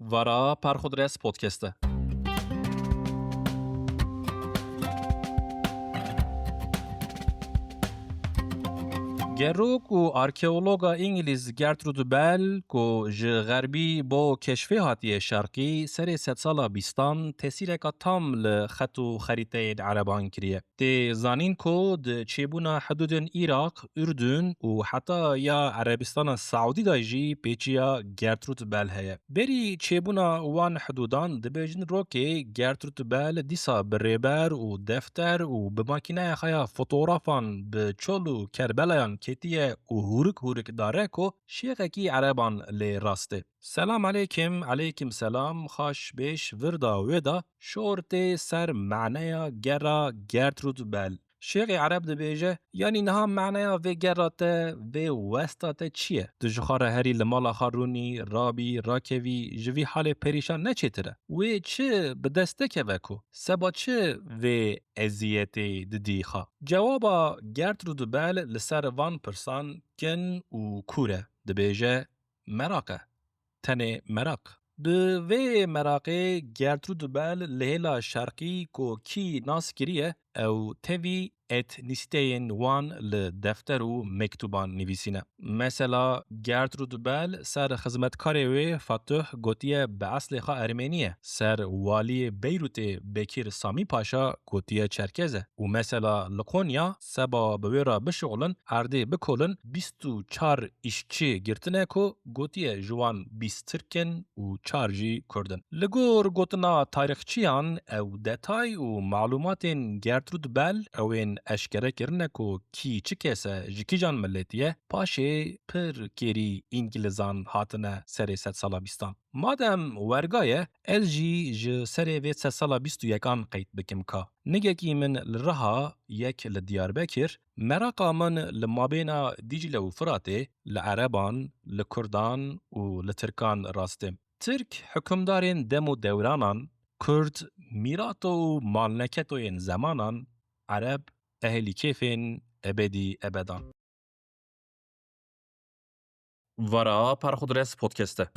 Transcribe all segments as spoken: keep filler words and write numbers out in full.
Vara Perxudres Podcast e. Gerok û arkeologa Îngilîz Gertrude Bell, ku ji xerbî bo keşfê hatiye şerqî, serê sedsala bîstan tesîreka tam li xet û xerîteyên ereban kiriye. Tê zanîn ku di çêbûna hidûdên Îraq, Urdun û heta ya Erebistana Saûdî de jî pêçiya Gertrude Bell heye. Berî çêbûna wan hidûdan dibêjin rokê Gertrude Bell dîsa bi rêber û defter û bi makîneya xwe ya fotografan bi çol û kerbelayan ketiye û hûrik hûrik dare ku şêxekî ereban lê rast e. Selam aleykim, aleykim selam, xaş bêş, vir da wê da şor tê ser maneya gera Gertrude Bell. Şêxê ereb dibêje, yanî niha maneya vê gera te, vê westa te çi ye? Tu ji xwe re herî li mala xwe rûnî, rabî, rakevî, ji vî halê perîşan ne çêtir e? Wê çi bi dest te keve ku? Seba çi vê eziyetê didî xwe? Cewaba Gertrude Bell li ser van pirsan kin û kûr e. Dibêje, meraq e. Tenê meraq. Bi vê meraqê Gertrude Bell li hêla şerqî ku kî nas kiriye, ew tevî etnîsîteyên wan li defter û mektûban nivîsîne. Mesela Gertrude Bell ser xizmetkarê wê Fatih gotiye bi eslê xwe Ermenî ye. Ser waliyê Beyrûtê Bekîr Samî Paşa gotiye Çerkez e. Û mesela li Konya seba bi wê re bişuxulin, erdê bikolin, bîst û çar îşçî girtine ku gotiye ji wan bîst Tirk in û çar jî Kurd in. Li gor gotina tarîxçiyan, ew detay û malûmatên Gertrude Bell ew ên eşkere kirine ku kî çi kes e, ji kîjan miletî ye, paşê pir kêrî Îngilizan hatine serê sedsala bîstan. Madem werga ye, ez jî ji serê vê sedsala bîst û yekan qeyd bikim ka. Nigekî min li Riha, yek li Diyarbekir, meraqa min li mabêna Dîcle û Firatê, li Ereban, li Kurdan û li Tirkan rast e. Tirk hukimdarên dem û dewranan, Kurd mîrato û malneketoyên zemanan, Ereb ehlî kêfên ebedî ebedan. Vara Perxudres Podcast e.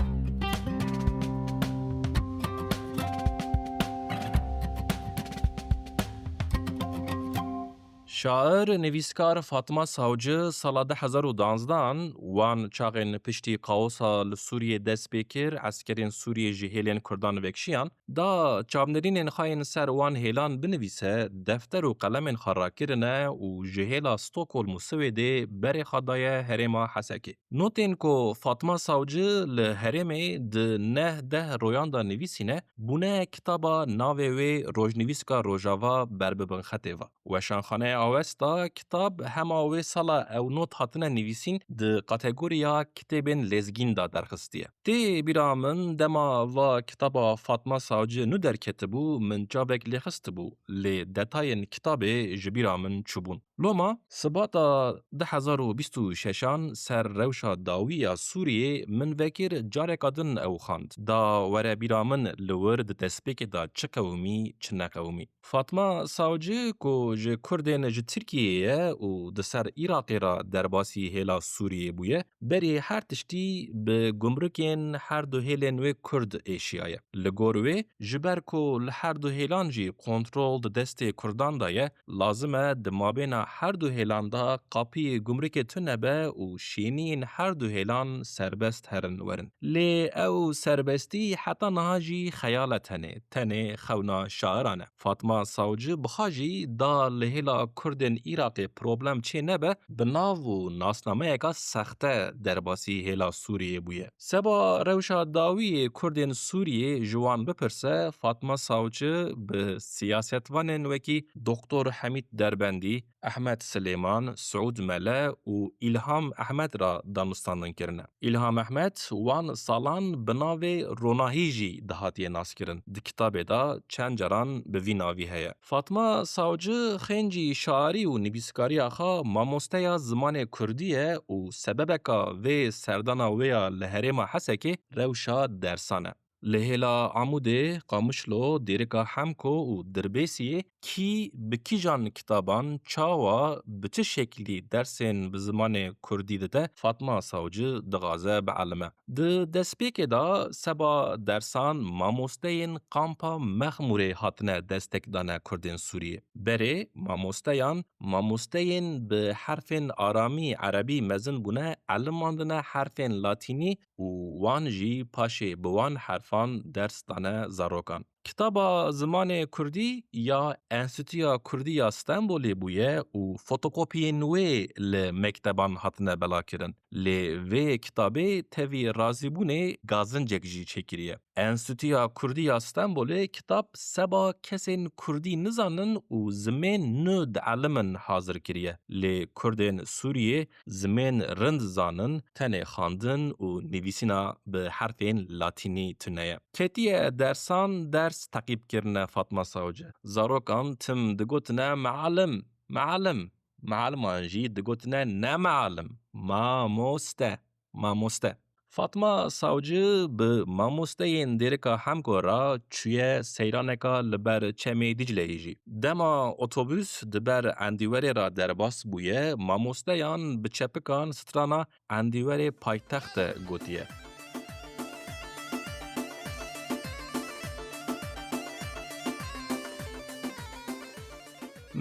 Şair, nivîskar Fatma Savcı sala du hezar û danzdan, wan çaxên piştî kaosa li Sûriyê dest pê kir, eskerên Sûriyê ji hêlên Kurdan vekşiyan, da çavnerînên xwe yên ser wan hêlan binivîse, defter û qelemên xwe rakirine û ji hêla Stockholm û Swêdê berê xwe daye herêma Hesekê. Notên ku Fatma Savcı li herêmê di neh deh royan de nivîsîne, bûne kitaba navê wê Rojnivîska Rojava ber bi binxetê ve. Weşanxaneya Awesta kitab hema wê sala ew not hatine nivîsîn di kategoriya kitêbên lezgîn de derxistiye. Tê bîra min dema va kitaba Fatma Savcı nû derketibû, min çavek lêxistibû, lê detayên kitabê ji bîra min çûbûn. Loma, Sibata du hezar û bîst û şeşan ser rewşa dawî ya Sûriyê min vekir careka din ew xwend. Da were bîra min li wir di destpêkê de çi qewimî, çi neqewimî. Fatma Savcı ku ji Kurdên ji Tirkiyeyê ye û di ser Iraqê re derbasî hêla Sûriyê bûye, berî her tiştî bi gumrikên her du hêlên wê Kurd êşiyaye. Li gor wê, ji ber ku li her du hêlan jî kontrol di destê Kurdan de ye, lazim e di mabêna her du hêlan de qapiyê gumrikê tune be û şêniyên her du hêlan serbest herin werin. Lê ew serbestî heta niha jî xeyal e tenê, tenê xewna şairan e. Fatma Savcı bi xwe jî da li hêla Kurdên Iraqê problem çê nebe, bi nav û nasnameyeka sexte derbasî hêla Sûriyê bûye. Seba rewşa dawî yê Kurdên Sûriyê ji wan bipirse, Fatma Savcı bi siyasetvanên wekî Doktor Hemîd Derbendî, Ehmed Silêman, Siûd Mele û Îlham Ehmed re danûstandin kirine. Îlham Ehmed wan salan bi navê Ronahî jî dihatiye naskirin. Di kitabê de çend caran bi vî navî heye. Fatma Savcı xêncî şairî û nivîskariya xwe mamosteya zimanê kurdî ye û sebebeka vê serdana wê ya li herêma Hesekê rewşa dersan e. Li hêla Amûdê, Qamişlo, Dêrika Hemko û Dirbêsiyê kî bi kîjan kitaban, çawa, bi çi şeklî dersên bi zimanê kurdî dide, Fatma Sawci dixwaze bielime. Di destpêkê de seba dersan mamosteyên kampa Mexmûrê hatine destekdane kurdên Sûriyê. Berê mamosteyan, mamosteyên bi herfên aramî, erebî mezin bûne, elimandine herfên latînî û wan jî paşê bi wan herfan ders dane zarokan. Kitaba zimanê kurdî ya Enstîtuya Kurdî ya Stenbolê bûye û fotokopiyên wê li mekteban hatine belakirin. Lê vê kitabê tevî razîbûnê gazincek jî çêkiriye. Enstîtuya Kurdî ya Stenbolê kitab seba kesên kurdî nizanin û zimên nû dielimin hazir kiriye. Lê kurdên Sûriyê zimên rind zanin, tenê xwendin û nivîsîna bi herfên latînî tune ye. Ketiye dersan, ders teqîb kirine Fatma Sawci. Zarokan tim digotine, "Mealim, mealim." Mealiman jî digotine, "Ne mealim, mamoste, mamoste." Fatma Sawci bi mamosteyên Dêrika Hemko re çûye seyraneka li ber Çemê Dîcleyê jî. Dema otobûs di ber Endîwerê re derbas bûye, mamosteyan bi çepikan strana Endîwerê paytexte gotiye.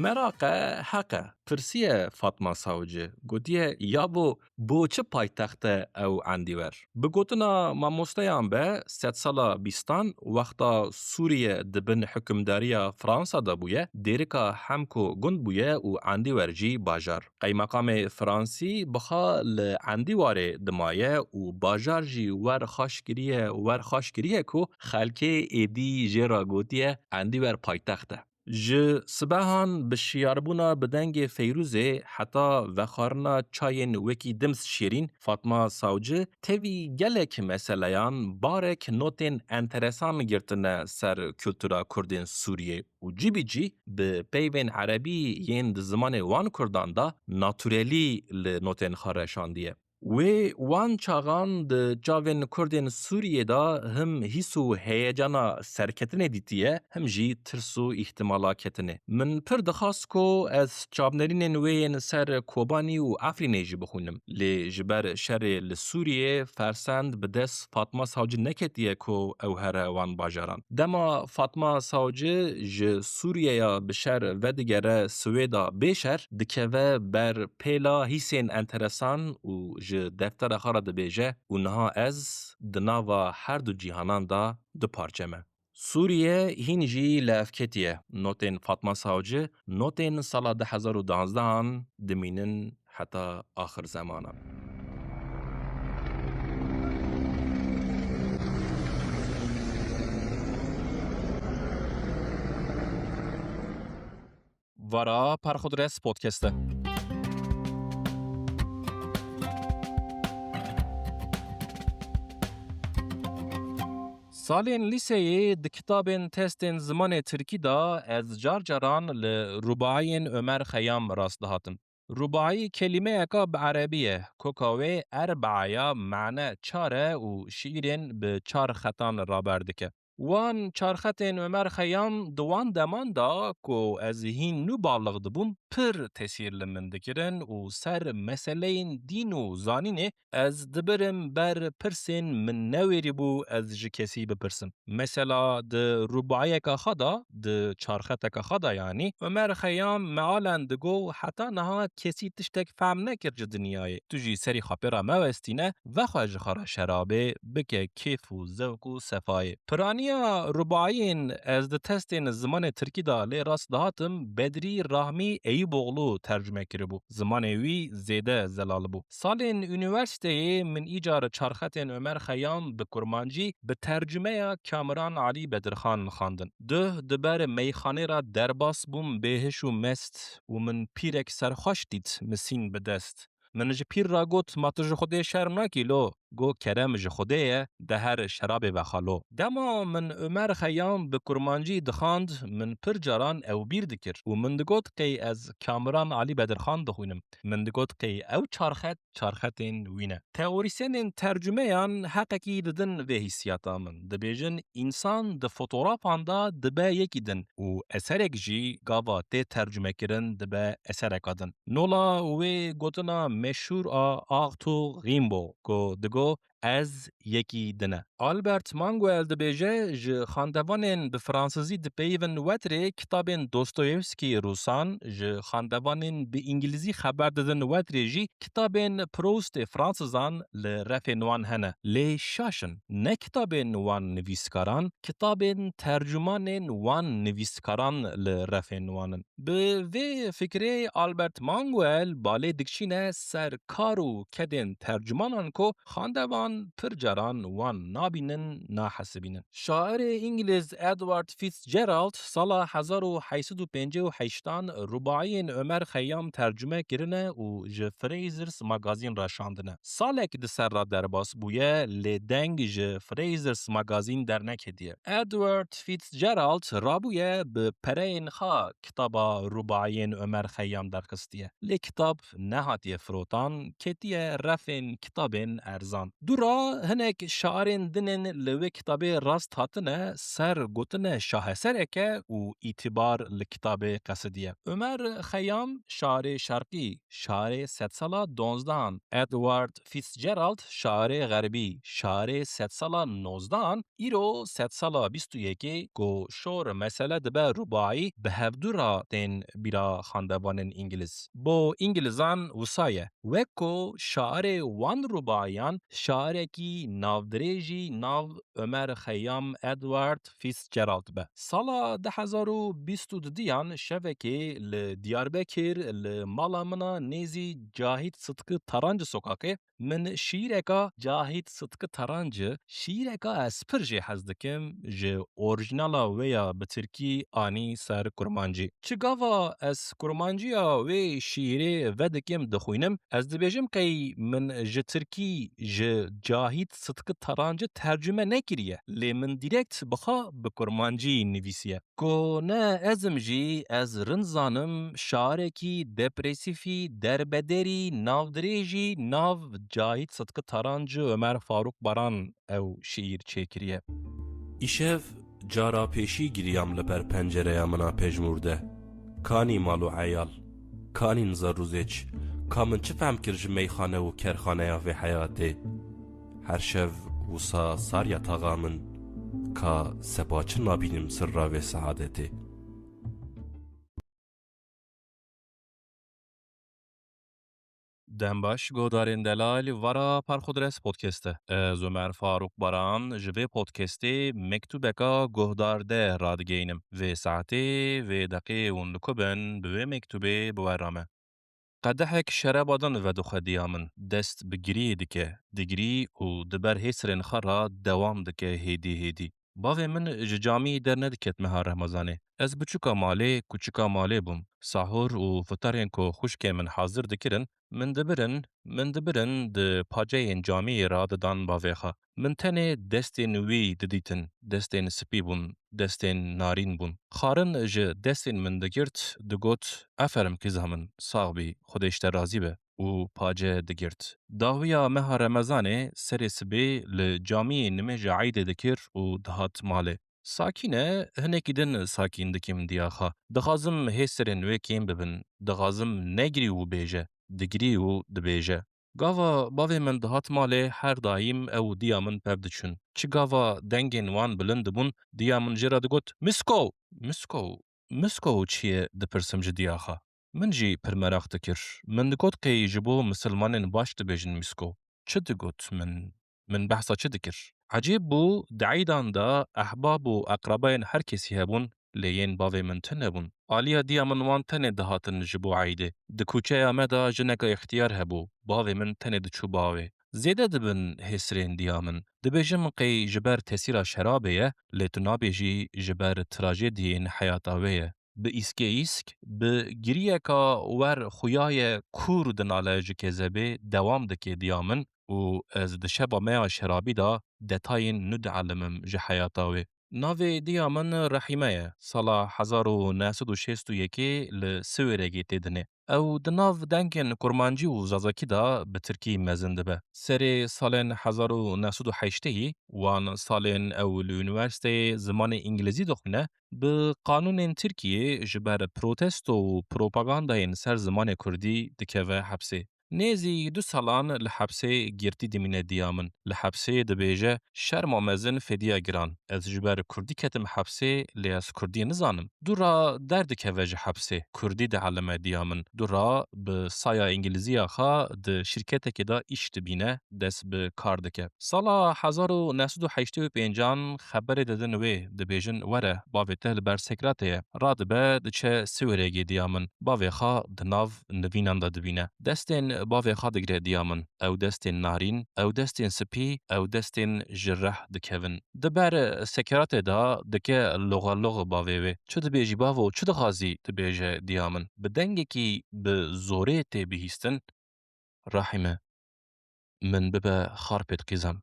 Meraqe heqe, pirsiye Fatma Sawci. Gotiye, "Yabo, bo çi paytexte ew Endîwer?" Bi gotina mamosteyan be, sedsala bîstan, wexta Sûriye di bin hikimdariya Fransa de bûye, Dêrika Hemko gund bûye û Endîwer jî bajar. Qeymeqamê Fransî bixa li Endîwarê dimaye û bajar jî wer xaş kiriye, wer xaş kiriye ku xelkê êdî jê re gotiye, Endîwer paytext e. Ji sibehan bi şiyarbûna bi dengê Feyrûzê heta vexwarina çayên wekî Dims Şêrîn, Fatma Sawci tevî gelek meseleyan barek notên enteresan girtine ser kultura kurdên Sûriyê û cîbicî bi peyvên erebî yên di zimanê wan kurdan de naturelî li notên xwe re şandiye. Wê wan çaxan di çavên kurdên Sûriyê de him hîs û heyecana serketinê dîtiye, him jî tirs û îhtimala ketinê. Min pir dixwast ku ez çavnerînên wê yên ser Kobanî û Efrînê jî bixwînim. Lê ji ber şerê li Sûriyê fersend bi dest Fatma Sawci neketiye ku ew here wan bajaran. Dema Fatma Sawci ji Sûriyeya bi şer vedigere Swêda bê şer, dikeve ber pêla hîsên enteresan û ji deftera xwe re dibêje, û niha ez di nava her du cîhanan de du parçe me. Sûriye hîn jî li hev ketiye. Notên Fatma Sawci, notên sala du hezar û duanzdehan dimînin heta axir zemanan. Vara Perxudres Podcast e. Salên lîseyê di kitabên testên zimanê tirkî de ez car caran li rubaiyên Ömer Xeyam rast dihatim. Rubaî kelîmeyeka bi erebî ye, koka wê erbaa ya, mane çar e û şiîrên bi çar xetan raber dike. Wan çar xetên Ömer Xeyam di wan deman de ku ez hîn nû balix dibûm, pir tesîr li min dikirin û ser meseleyên dîn û zanînê ez dibirim ber pirsên min newêrîbû ez ji kesî bipirsim. Mesela di rubaiyeka xwe de, di çarxeteka xwe de yanî, Ömer Xeyam mealen digo, heta niha kesî tiştek fehm nekir ji dinyayê. Tu jî serî xwe pê re mewestîne, vexwe ji xwe re şerabê, bike kêf û zewq û sefayê. Piraniya rubaiyên ez di testên zimanê tirkî de lê rast dihatim, Bedrî Rahmî Eyûboğlu tercume kiribû. Zimanê wî zêde zelal bû. Salên unîversîteyê min îcar çarxetên Ömer Xeyam bi kurmancî bi tercumeya Kamiran Alî Bedirxan xwendin. Duh di ber meyxanê re derbas bûm bêhiş û mest û min pîrek serxweş dît misîn bi dest. Min ji pîr re got, "Ma tu ji Xwedê şerm nakî lo?" Go kerem ji Xwedê ye, de her şerabê ve xalo. Dema min Omer Xeyam bi kurmancî dixwand, min pir caran ew bîr dikir û min digot qey ez Kamiran Alî Bedirxan dixwînim. Min digot qey ew çarxet çarxetên wî ne. Teorîsyenên tercumeyan heqekî didin vê hîsiyata min. Dibêjin, însan di fotografan de dibe yekî din û eserek jî gava tê tercumekirin dibe esereka din. Nola wê gotina meşhûr a Arthur Rimbaud ku digo, ez yekî din e. Albert Manguel dibêje, ji xandevanên bi fransizî dipeyivin wetirê kitabên Dostoyevskî rûsan, ji xandevanên bi îngilîzî xeber didin wetirê jî kitabên Proustê fransizan li refên wan hene. Lê şaş in, ne kitabên wan nivîskaran, kitabên tercumanên wan nivîskaran li refên wan in. Bi vê fikrê Albert Manguel balê dikişîne ser kar û kedên tercumanan ku xandevan pir caran wan nabînin, nahesibînin. Şairê îngilîz Edward Fitzgerald sala hezar û heyt sed û pêncî û heştan rubaiyên Omer Xeyyam tercume kirine û ji Fraser's Magazine re şandine. Salek di ser re derbas bûye, lê deng ji Fraser's Magazine derneketiye. Edward Fitzgerald rabûye bi pereyên xwe kitaba rubaiyên Omer Xeyyam derxistiye. Lê kitab nehatiye firotan, ketiye refên kitabên erzan. Dûra hinek şairên din ên li wê kitabê rast hatine ser gotine şahesereke û îtîbar li kitabê qesidiye. Omer Xeyyam şairê şerqî, şairê sedsala donzdehan, Edward Fitzgerald şairê xerbî, şairê sedsala nozdehan, îro sedsala bîst û yekê ku şor mesele dibe rubaî, bi hevdû re tên bîra xandevanên îngilîz. Bo îngilîzan wisa ye. Wek ku şairê wan rubaiyan, şairekî navdirêjî nav Omer Xeyyam Edward Fitzgerald be. Sala du hezar û bîst û didiyan şevekê li Diyarbekir li mala min a nêzî Cahit Sıtkı Tarancı sokakê min şiîreka Cahit Sıtkı Tarancı, şiîreka ez pir jê hez dikim, ji orîjinala wê ya bi tirkî anî ser kurmancî. Çi gava ez kurmanciya wê şiîrê vedikim dixwînim, ez dibêjim qey min ji tirkî ji Cahit Sıtkı Tarancı tercume nekiriye, lê min dîrekt bi xwe bi kurmancî nivîsiye. Ku ne ez im jî, ez rind zanim, şarekî depresîfî, derbederî, navdirêjî nav Cahit Sıtkı Tarancı Ömer Faruk Baran ew şiîr çêkiriye. Îşev cara pêşî giriyam li ber pencereya min a pejmûr de. Kanî mal û eyal, kanîn zerrûzêç, ka min çi fehm kir ji meyxane û kerxaneya vê heyatê? Her şev wisa sar yataxa min, ka seba çi nabînim sirra vê seadetê. Dem baş, guhdarên delal, vara Parxudres Podcast e. Ez Omer Faruk Baran ji vê podcastê mektûbeka guhdar de radigeynim. Vê saetê, vê deqê hûn li ku bin, bi wê mektûbê bi we re me. Qedehek şeraba din vedixwe diya min, dest bi giriyê dike, digirî û di ber hêsirên xwe re dewam dike hêdî hêdî. Bavê min ji camî dernediket meha Remezanê. Ez biçûka malê, kuçika malê bûm. Sahur û fitarên ku xwişkê min hazir dikirin, min dibirin, min dibirin di paceyên camiyê re didan bavê xwe. Min tenê destên wî didîtin, destên spî bûn, destên narîn bûn. Xwarin ji destên min digirt, digot, "Aferin kiza min, sax bî, Xwedê ji te razî be." Û pace digirt. Dawiya meha Remezanê serê sibê li camiyê nimêja eydê dikir û dihat malê. Sakîne, hinekî din sakîn dikim diya xwe. Dixwazim hêsirên wê kêm bibin. Dixwazim negirî û bêje, digirî û dibêje. Gava bavê min dihat malê, her daîm ew û diya min pev diçûn. Çi gava dengên wan bilind dibûn, diya min jê re digot, "Misko! Misko! Misko çi ye?" dipirsim ji diya xwe. Min jî pir meraq dikir. Min digot qey ji bo misilmanên baş dibêjin Misko. Çi digot min? Min behsa çi dikir? Ecêb bû, di eydan de ehbab û eqrebayên her kesî hebûn, lê yên bavê min tune bûn. Aliya diya min wan tenê dihatin ji bo eydê. Di kuçeya me de jineka îxtiyar hebû, bavê min tenê diçû bavê. Zêde dibin hêsirên diya min. Dibêjim qey ji ber tesîra şerabê ye, lê tu nabêjî ji ber trajediyên heyata wê ye. bi îskê îsk, bi giriyeka wer xuyaye kûr dinale ji kezebê dewam dike diya min û ez di şeva me ya şerabî de detayên nû dielimim ji heyata wê. Navê diya min Rehîme ye. Sala hezar û neh sed û şêst û yekê li Siwêregê tê dinê. Ew di nav dengên kurmancî û zazakî de bi tirkî mezin dibe. Serê salên hezar û neh sed û heştê wan salên ew li unîversîteyê zimanê îngilîzî dixwîne, bi qanûnên Tirkiyê ji ber protesto û propagandayên ser zimanê kurdî dikeve hepsê. Nêzî du salan li hepsê girtî dimîne diya min. Li hepsê dibêje, şerma mezin fêdiya giran. Ez ji ber kurdî ketim hepsê, lê ez kurdî nizanim. Dûra derdikeve ji hepsê. Kurdî dielime diya min. Dûra bi saya îngilîziya xwe di şîrketekê de îş dibîne, dest bi kar dike. Sala hezar û neh sed û heştê û pêncan xeberê didin wê, dibêjin, were, bavê te li ber sekratê ye. Radibe, diçe Siwêregê diya min. Bavê xwe di nav nivînan de dibîne. Destên bavê xwe digire diya min. Ew destên narîn, ew destên spî, ew destên ji reh dikevin. Di ber sekeratê de dike loxelox bavê wê. Çi dibêjî bavo, çi dixwazî? Dibêje diya min. Bi dengekî bi zorê tê bihîstin, Rahîme, min bibe Xarpêt qîzan.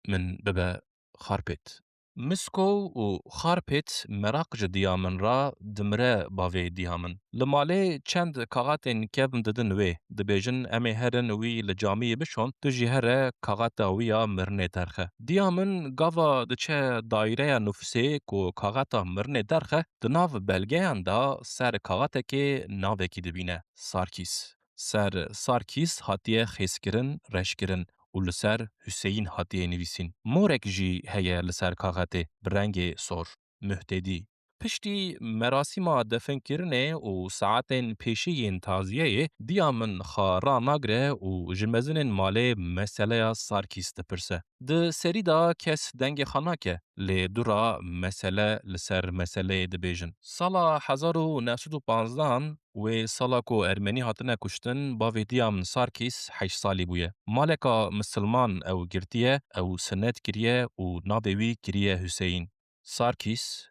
Min bibe Xarpêt. Misko û Xarpêt meraq ji diya min re dimire bavê diya min. Li malê çend kaxetên kevn didin wê. Dibêjin, em ê herin wî li camiyê bişon, tu jî here kaxeta wî ya mirinê derxe. Diya min gava diçe daîreya nufusê ku kaxeta mirinê derxe, di nav belgeyan de ser kaxetekê navekî dibîne, Sarkîs. Ser Sarkîs hatiye xêzkirin, reşkirin û li ser Huseyîn hatiye nivîsîn. Morek jî heye li ser kaxetê bi rengê sor. Muhtedî. Piştî merasîma definkirinê û saetên pêşî yên taziyeyê, diya min xwe ranagire û ji mezinên malê meseleya Sarkîs dipirse. Di serî de kes dengê xwe nake, lê dûra mesele li ser meseleyê dibêjin. Sala hezar û neh sed û panzdehan, wê sala ku Ermenî hatine kuştin, bavê diya min Sarkîs heşt salî bûye. Maleka misilman ew girtiye, ew sinet kiriye û navê wî kiriye Huseyîn. Sarkîs,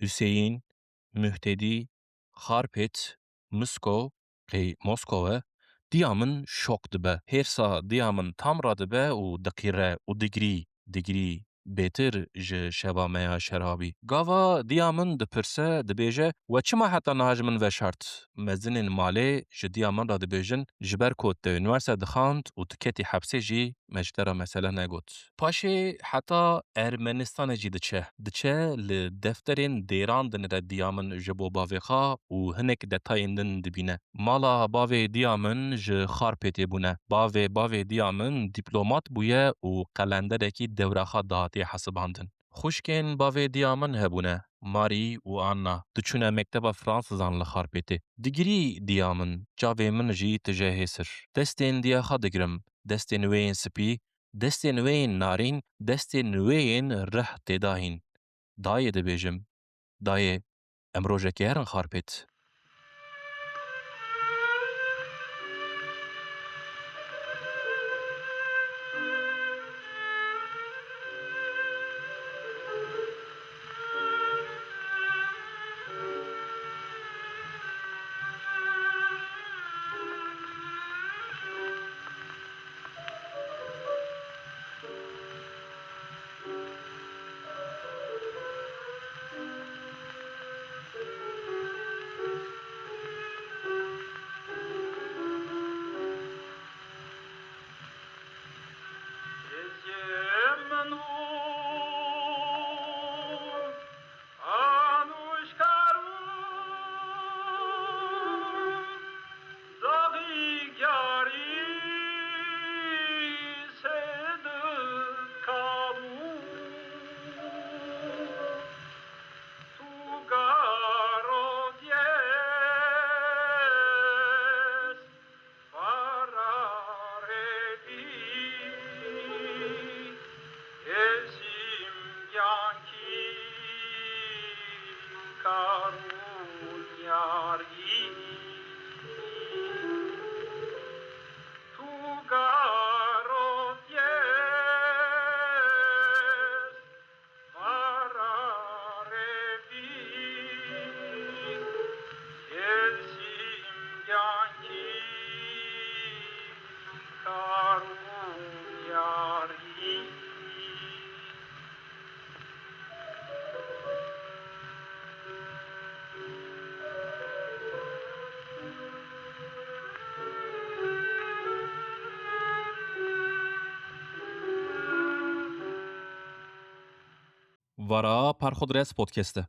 Huseyîn, Muhtedî, Xarpêt, Misko, qey Moskow e, diya min şok dibe. Hêrsa diya min tam radibe û diqîre û digirî, digirî bêtir ji şeva me ya şerabî. Gava diya min dipirse, dibêje, we çima heta niha ji min veşart? Mezinên malê ji diya min re dibêjin, ji ber ku te unîversîte dixwand û tu ketî hepsê jî, me ji te re mesele negot. Paşê heta Ermenistanê jî diçe. Diçe li defterên dêran dinire diya min ji bo bavê xwe û hinek detayên din dibîne. Mala bavê diya min ji Xarpêtê bûne. Bavê bavê diya min dîplomat bûye û qelenderekî dewra xwe dihatiye hesibandin. Xwişkên bavê diya min hebûne, Marî û Anna. Diçûne mekteba Fransizan li Xarpêtê. Digirî diya min, çavê min jî tije hêsir. Destên diya xwe digirim, destên wê yên spî, destên wê yên narîn, destên wê yên rih têda hîn. Dayê dibêjim, dayê, em rojekê herin Xarpêt. Para Parxodres Podcast e.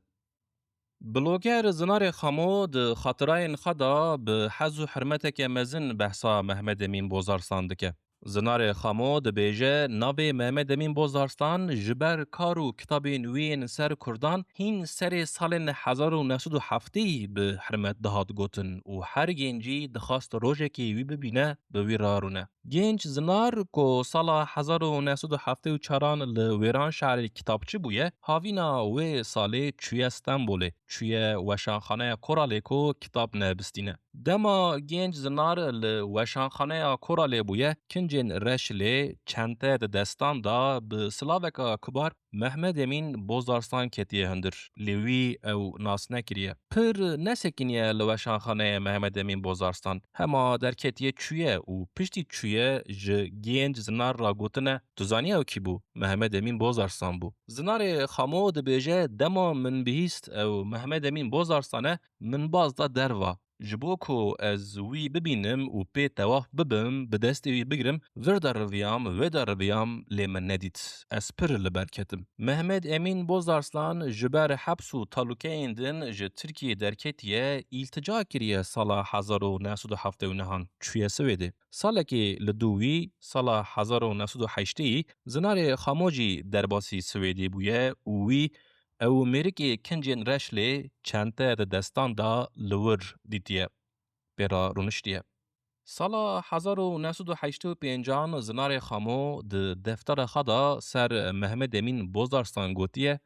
Bloger Zinarê Xamo di xatirayên xwe de bi hez û hurmeteke mezin behsa Mehmed Emîn Bozarslan dike. Zinarê Xamo dibêje, navê Mehmed Emîn Bozarslan ji ber kar û kitabên wî yên ser Kurdan hîn serê salên hezar û neh sed û heftê bi hurmet dihat gotin û her gencî dixwast rojekê wî bibîne, bi wî re rûne. Genç Zinar ku sala hezar û neh sed û heftê û çaran li Wêranşarê kitapçi bûye, havîna wê salê çûye Stenbolê, çûye Weşanxaneya Koralê ku kitab nebistîne. Dema genç Zinar li Weşanxaneya Koralê bûye, kincên reş lê çente di destan de bi silaveka kibar Mehmed Emîn Bozarslan ketiye hundir. Lê wî ew nas nekiriye. Pir nesekiniye li Weşanxaneyê Mehmed Emîn Bozarslan. Hema derketiye çûye û piştî çûye ji genç Zinar re gotine, tu zanî ew kî bû? Mehmed Emîn Bozarslan bû. Zinarê Xamo dibêje, dema min bihîst ew Mehmed Emîn Bozarslan e, min baz da derva. Ji bo ku ez wî bibînim û pê tewaf bibim, bi destê wî bigrim, vir de riviyam, wê de riviyam, lê min nedît. Ez pir li ber ketim. Mehmed Emîn Bozarslan ji ber heps û talûkeyên din ji Tirkiyê derketiye, îltica kiriye sala hezar û neh sed û heftê û nehan, çûye Swêdê. Salekê li dû wî, sala hezar û neh sed û heştê, Zinarê Xamo jî derbasî Swêdê bûye û wî ew mêrikê kincên reş lê çente di destan de li wir dîtiye, pê re rûniştiye. Sala hezar û neh sed û heştê û pêncan Zinarê Xamo di deftera xwe de ser Mehmed Emîn Bozarslan gotiye,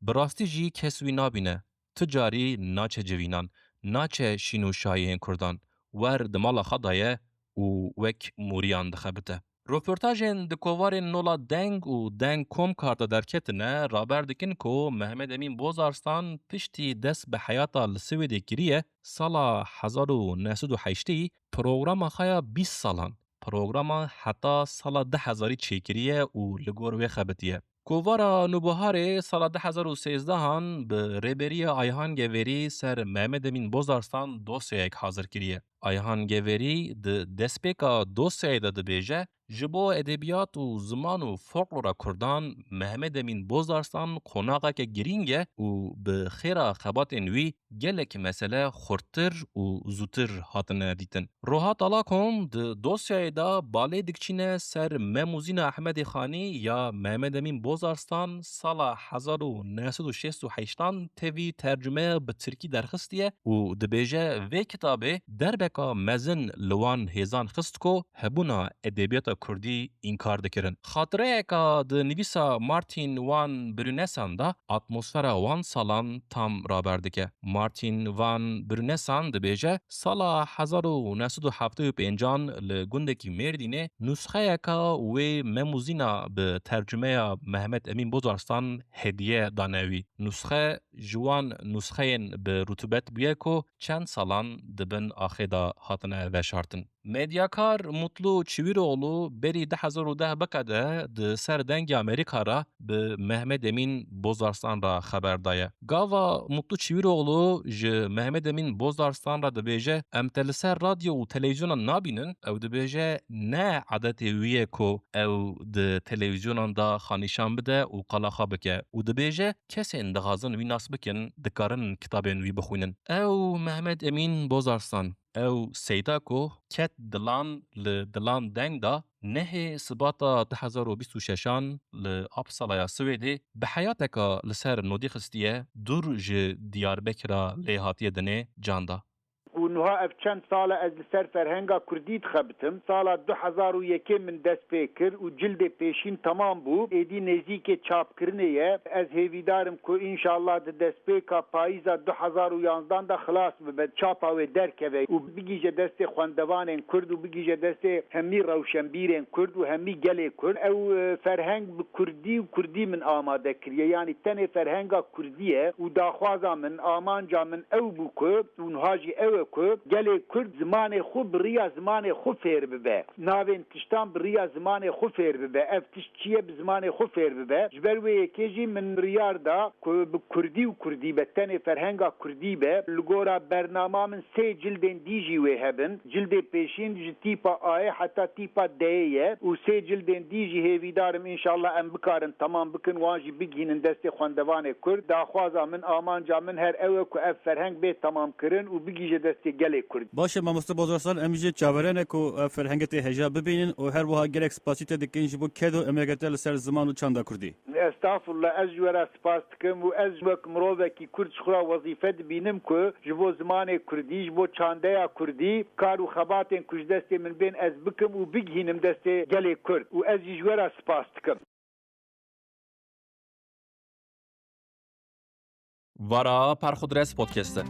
bi rastî jî kes wî nabîne, tu carî naçe civînan, naçe şîn û şahiyên Kurdan, wer di mala xwe de ye û wek mûriyan dixebite. Roportajên di kovarên Nola Deng û Deng Komkar de derketine, raber dikin ku Mehmed Emîn Bozarslan piştî dest bi heyata li Swêdê kiriye, sala hezar û neh sed û heştê programa xwe ya bîst salan, programa heta sala du hezarî çêkiriye û li gor wê xebitiye. Kovara Nûbiharê sala du hezar û sêzdehan bi rêberiya Ayhan Geverî ser Mehmed Emîn Bozarslan dosyayek hazir kiriye. Ayhan Geverî di destpêka dosyayê de dibêje, ji bo edebiyat û ziman û folklora Kurdan Mehmed Emîn Bozarslan qonaxeke girîng e û bi xêra xebatên wî gelek mesele xurttir û zûtir hatine dîtin. Rohat Alakom di dosyayê de balê dikçîne ser Mem û Zîna Ehmedê Xanî ya Mehmed Emîn Bozarslan sala hezar û neh sed û şêst û heştan tevî tercumeya bi tirkî derxistiye û dibêje, vê kitabê derbeka mezin li wan hêzan xist ku hebûna edebiyata kurdî înkar dikirin. Xatireyeka di nivîsa Martin van Brunesan de atmosfera wan salan tam raber dike. Martin van Brunesan dibêje, sala hezar û neh sed û heftê û pêncan li gundekî Mêrdînê nusxeyeka wê Mem û Zîna bi tercumeya Mehmet Emîn Bozarslan hediye dane wî. Nusxe ji wan nusxeyên bi rutubet bûye ku çend salan di bin axê de hatine veşartin. Medyakar Mutlu Çivîroğlu berî du hezar û deh biqede di ser Dengê Amerîka re bi Mehmet Emîn Bozarslan re xeber daye. Gava Mutlu Çivîroğlu ji Mehmet Emîn Bozarslan re dibêje, em te li ser radyo û televîzyona nabînin, ew dibêje, ne adetê wî ye ku ew di televîzyonan de xwe nîşan bide û qala xwe bike û dibêje, kesên dixwazin wî nas bikin, dikarin kitabên wî bixwînin. Ew Mehmet Emîn Bozarslan, ew seyda ku ket dilan li Dilan Deng de nehê Sibata du hezar û bîst û şeşan li Uppsalaya Swêdê bi heyateka li ser nodî xistiye, dûr ji Diyarbekira lê hatiye dinê can da. Û niha ev çend sal e ez li ser ferhenga kurdî dixebitim. Sala du hezar û yekê min dest pê kir û cildê pêşîn temam bû. Êdî nêzîkê çapkirinê ye. Ez hêvîdar im ku înşallah di destpêka payîza du hezar û yanzdan de xilas bibe. Çapa wê derkeve û bigihîje destê xwendevanên kurd û bigihîje destê hemî rewşenbîrên kurd û hemî gelê kurd. Ew, e, ferheng bi kurdî û kurdî min amade kiriye. Yanî tenê ferhenga kurdî ye û daxwaza min, amanca min ew bû ku, û niha jî ew e ku ku gelê Kurd zimanê xwe bi riya zimanê xwe fêr bibe. Navên tiştan bi riya zimanê xwe fêr bibe. Ev tişt çi ye, bi zimanê xwe fêr bibe. Ji ber wê yekê jî min biryar da ku bi kurdî û kurdî be, tenê ferhenga kurdî be. Li gora bernama min sê cildên dî jî wê hebin. Cildê pêşîn ji tîpa A'yê heta tîpa D'yê ye û sê cildên dî jî hêvîdar im, înşallah em bikarin temam bikin, wan jî bigihînin destê xwendevanê Kurd. Daxwaza min, amanca min her ew e ku ev ferheng bê temamkirin û bigihîje destê gelê Kurd. Baş e, mamoste Bozorsan, em jî çaverêne ku ev ferhengê tê hêja bibînin û her wiha gelek spasî te dikin ji bo ked û emegê te li ser ziman û çanda kurdî. Estağfurullah, ez ji we re spas dikim û ez wek mirovekî Kurd ji xwe re wezîfe dibînim ku ji bo zimanê kurdî, ji bo çandeya kurdî kar û xebatên ku ji destê min bên ez bikim û bigihînim destê gelê Kurd û ez jî ji we re spas dikim. Vara Perxudres Podcast e.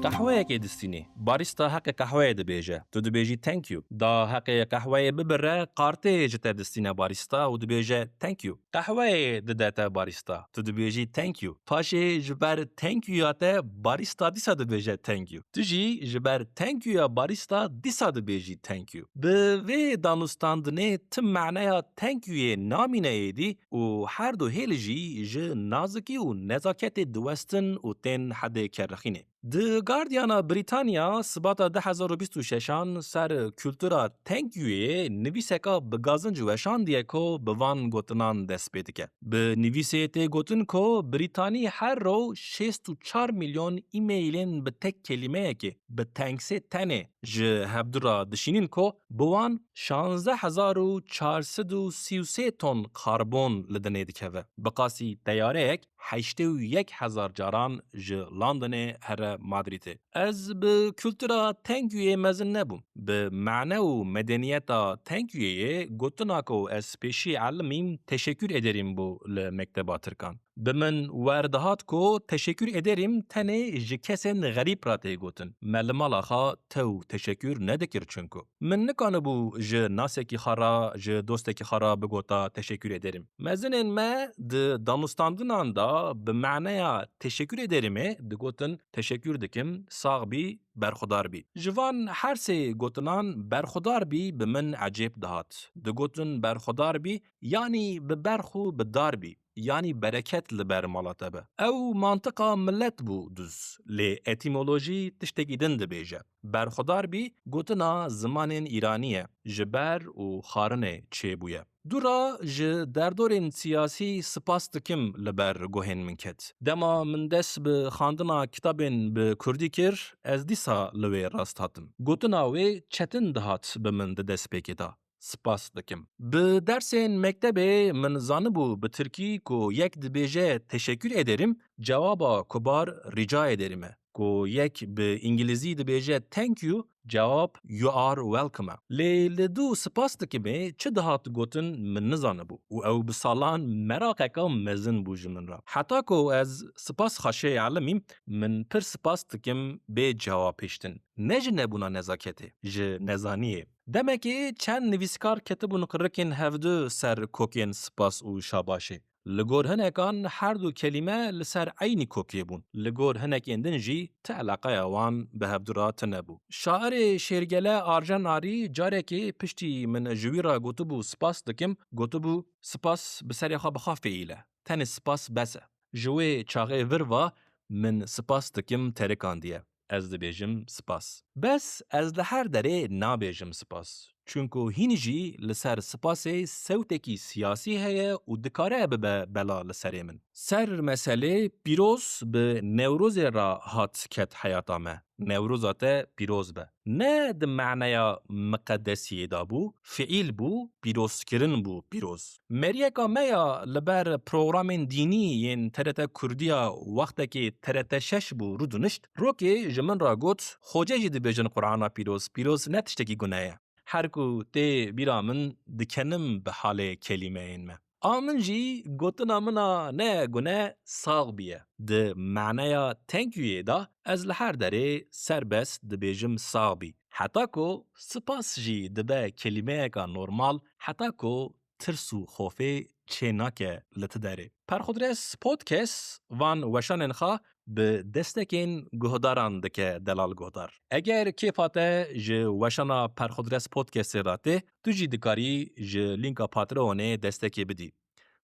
Qehweyekê distînî. Barîsta heqê qehweyê dibêje. Tu dibêjî thank you. Da heqê qehweyê bibire, kartê ji te distîne barîsta û dibêje thank you. Qehweyê dide te barîsta. Tu dibêjî thank you. Paşê ji ber thank you ya te barîsta dîsa dibêje thank you. Tu jî ji ber thank you ya barîsta dîsa dibêjî thank you. Bi vê danûstandinê tu maneya thank you yê namîne êdî û her du hêl jî ji nazikî û nezaketê diwestin û tên hedê kerrixînê. Di Guardiana Brîtanya sibata du hezar û bîst û şeşan ser kultura thank you yê nivîseka bi gazinc weşandiye ku bi van gotinan dest pê dike. Bi nivîsê tê gotin ku Brîtanî her ro şêst û çar milyon e-mailên bi tek kelîmeyekê, bi thanksê tenê ji hevdu re dişînin ku bi wan şazdeh hezar û çar sed û sî û sê ton karbon li dinê dikeve. Bi qasî teyareyek heştê û yek hezar caran ji Londonê here Madrîdê. Ez bi kultura thank you yê mezin nebûm. Bi mane û medeniyeta thank you yê gotina ku ez pêşî elimîm teşekkür ederim bû li mekteba Tirkan. Bi min werdihat ku teşekkür ederim tenê ji kesên xerîb re tê gotin. Me li mala xwe tew teşekkür nedikir çunku. Min nikanibû ji nasekî xwe re, ji dostekî xwe re bigota teşekkür ederim. Mezinên me di danûstandinan de bi maneya teşekkür ederimê digotin teşekkür dikim, sax bî, berxudar bî. Ji van her sê gotinan berxudar bî bi min ecêb dihat. Digotin berxudar bî, yanî bi berx û bi dar bî. Yanî bereket li ber mala te be. Ew mantiqa milet bû duz. Lê etîmolojî tiştekî din dibêje. Berxudar bî, gotina zimanên îranî ye. Ji ber û xwarinê çêbûye. Dû re ji derdorên siyasî spas dikim li ber guhên min ket. Dema min dest bi xwendina kitabên bi kurdî kir, ez dîsa li wê rast hatim. Gotina wê çetin dihat bi min di destpêkê de. Spas dikim. Bi dersên mektebê min zanibû bi tirkî ku yek dibêje teşekkür ederim, cewaba kubar rica ederim e. Ku yek bi îngilîzî dibêje thank you, cewab you are welcome e. Lê li dû spas dikimê çi dihat gotin min nizanibû û ew bi salan meraqeka mezin bû ji min re. Heta ku ez spas xweşê elimîm, min pir spas dikim bê cewab hiştin. Ne ji nebûna nezaketê, ji nezaniyê. Demekê çend nivîskar ketibûn qirikên hevdu ser kokên spas û şabaşê. Li gor hinekan her du kelîme li ser eynî kokê bûn. Li gor hinekên din jî ti eleqeya wan bi hevdu re tune bû. Şairê Şêrgele Arjen Arî carekê piştî min ji wî re gotibû spas dikim, gotibû, spas bi serê xwe bi xwe fiîl e. Tenê spas bes e. Ji wê çaxê vir ve min spas dikim terikandiye. Ez dibêjim spas. Bes ez li her derê nabêjim spas. Çunku hîn jî li ser spasê sewtekî siyasî heye û dikare bibe bela li serê min. Ser meselê pîroz bi Newrozê re hat ket heyata me. Newroza te pîroz be. Ne di maneya miqedesiyê de bû, fiîl bû, pîrozkirin bû, pîroz. Meriyeka me ya li ber programên dînî yên T R T Kurdiya wextekê T R T şeş bû rûdinişt, rokê ji min re got, Xoce jî dibêjin Qur'ana pîroz, pîroz ne tiştekî gune ye. Her ku tê bîra min dikenim bi halê kelîmeyên me. A min jî gotina min a ne gune sax bîye. Di maneya thank you yê de ez li her derê serbest dibêjim sax bî. Heta ku spas jî dibe kelîmeyeka normal, heta ku tirs û xofê çê nake li ti derê. Perxudres Podcast van weşanên xwe bi destekên guhdaran dike delal guhdar. Eger kêfa te ji weşana Perxudres Podcastê re tê, tu jî dikarî ji lînka Patreonê destekê bidî.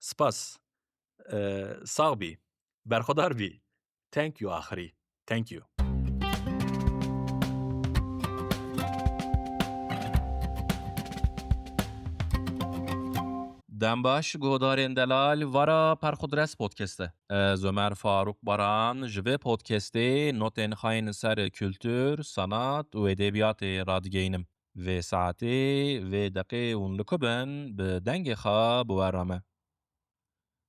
Spas. Ee, sax bî. Berxwedar bî. Thank you axirî. Thank you. Dem baş, guhdarên delal, vara Perxudres Podcast e. Ez Ömer Faruk Baran, ji vê podcastê notên xwe yên ser kultur, sanat û edebiyatê radigeynim. Vê saetê, vê deqê hûn li ku bin, bi dengê xwe bi we re me.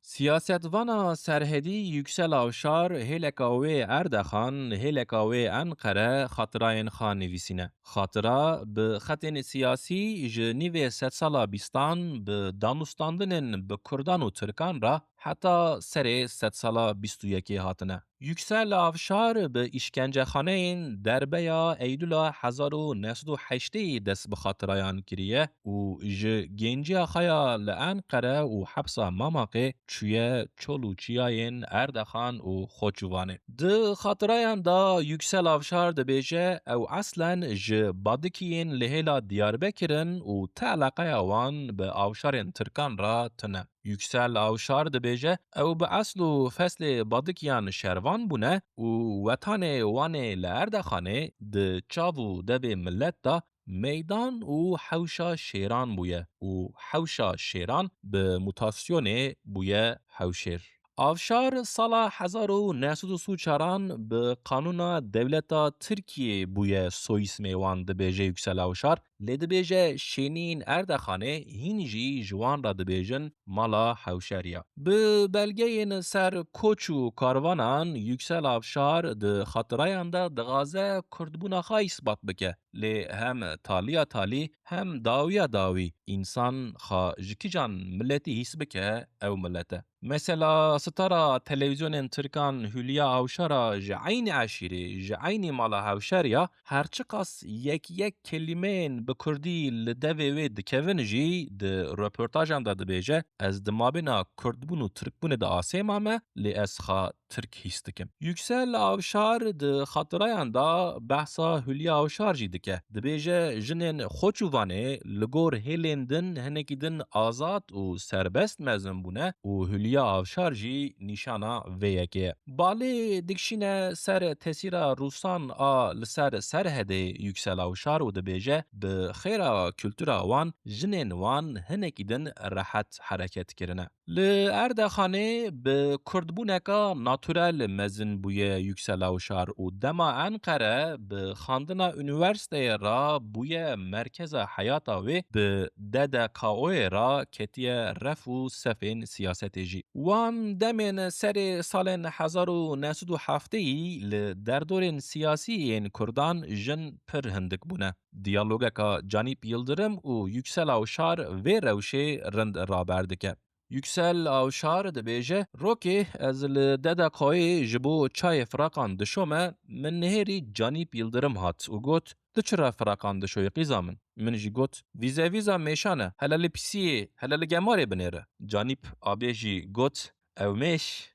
Siyasetvana serhedî Yüksel Avşar hêleka wê Erdaxan, hêleka wê Enqere xatirayên xwe nivîsîne. Xatira bi xetên siyasî ji nîvê sedsala bîstan bi danûstandinên bi kurdan û tirkan re heta serê sedsala bîst û yekê hatine. Yüksel Avşar bi îşkencexaneyên derbeya Eylûla hezar û neh sed û heştê dest bi xatirayan kiriye û ji genciya xwe ya li Enqere û hepsa Mamaqê çûye çol û çiyayên Erdaxan û Xoçûvanê. Di xatirayan de Yüksel Avşar dibêje, ew eslen ji Badikiyên li hêla Diyarbekir in û ti eleqeya wan bi Avşarên Tirkan re tune. Yüksel Avşar dibêje, ew bi esl û feslê Badikiyan şervan bûne û wetanê Wanê li Erdaxanê di çav û devê milet de meydan û hewşa şêran bûye û hewşa şêran bi mutasyonê bûye hewşêr. Avşar sala hezar û neh sed û sî û çaran bi qanûna dewleta Tirkiyê bûye soyîsmê wan, dibêje Yüksel Avşar. Lê dibêje şêniyên Erdaxanê hîn jî ji wan re dibêjin mala hewşeriya. Bi belgeyên ser koç û karvanan Yüksel Avşar di xatirayan de dixwaze kurdbûna xwe îsbat bike. Lê hem taliya talî hem dawiya dawî însan xwe ji kîjan miletî hîs bike, ew milet e. Mesela stara televîzyonên tirkan Hülya Avşara ji eynî eşîrê, ji eynî mala hewşeriya, her çiqas yek yek kelîmeyên bi kurdî li devê wê dikevin jî di roportajan de dibêje, ez di mabêna kurdbûn û tirkbûnê de asê mame, lê ez xwe tirk hîs dikim. Yüksel Avşar di xatirayan de behsa Hülya Avşar jî dike. Dibêje, jinên Xoçûvanê li gor hêlên din hinekî din azad û serbest mezin bûne û Hülya Avşar jî nîşana vê yekê ye. Balê dikişîne ser tesîra Rûsan a li ser Serhedê Yüksel Avşar û dibêje, bi xêra kultura wan jinên wan hinekî din rehet hereket kirine. Li Erdaxanê bi kurdbûneka naturel mezin bûye Yüksel Avşar û dema Enqere bi xandina unîversîteyê re bûye merkeza heyata wê, bi D D K O'yê re ketiye ref û sefên siyasetê jî. Wan demên serê salên hezar û neh sed û heftê yî li derdorên siyasî yên kurdan jin pir hindik bûne. Diyalogeka Canîp Yildirim û Yüksel Avşar vê rewşê rind raber dike. Yüksel Avşar dibêje, rokê ez li D D K'ê ji bo çayê firaqan dişome, min nihêrî Canîp Yildirim hat û got, tu çira firaqan dişoyî qîza min? Min jî got, vîze vîza mêşan e, hele li pîsiyê, hele li gemarê binêre. Canîp Abê jî got, ew mêş,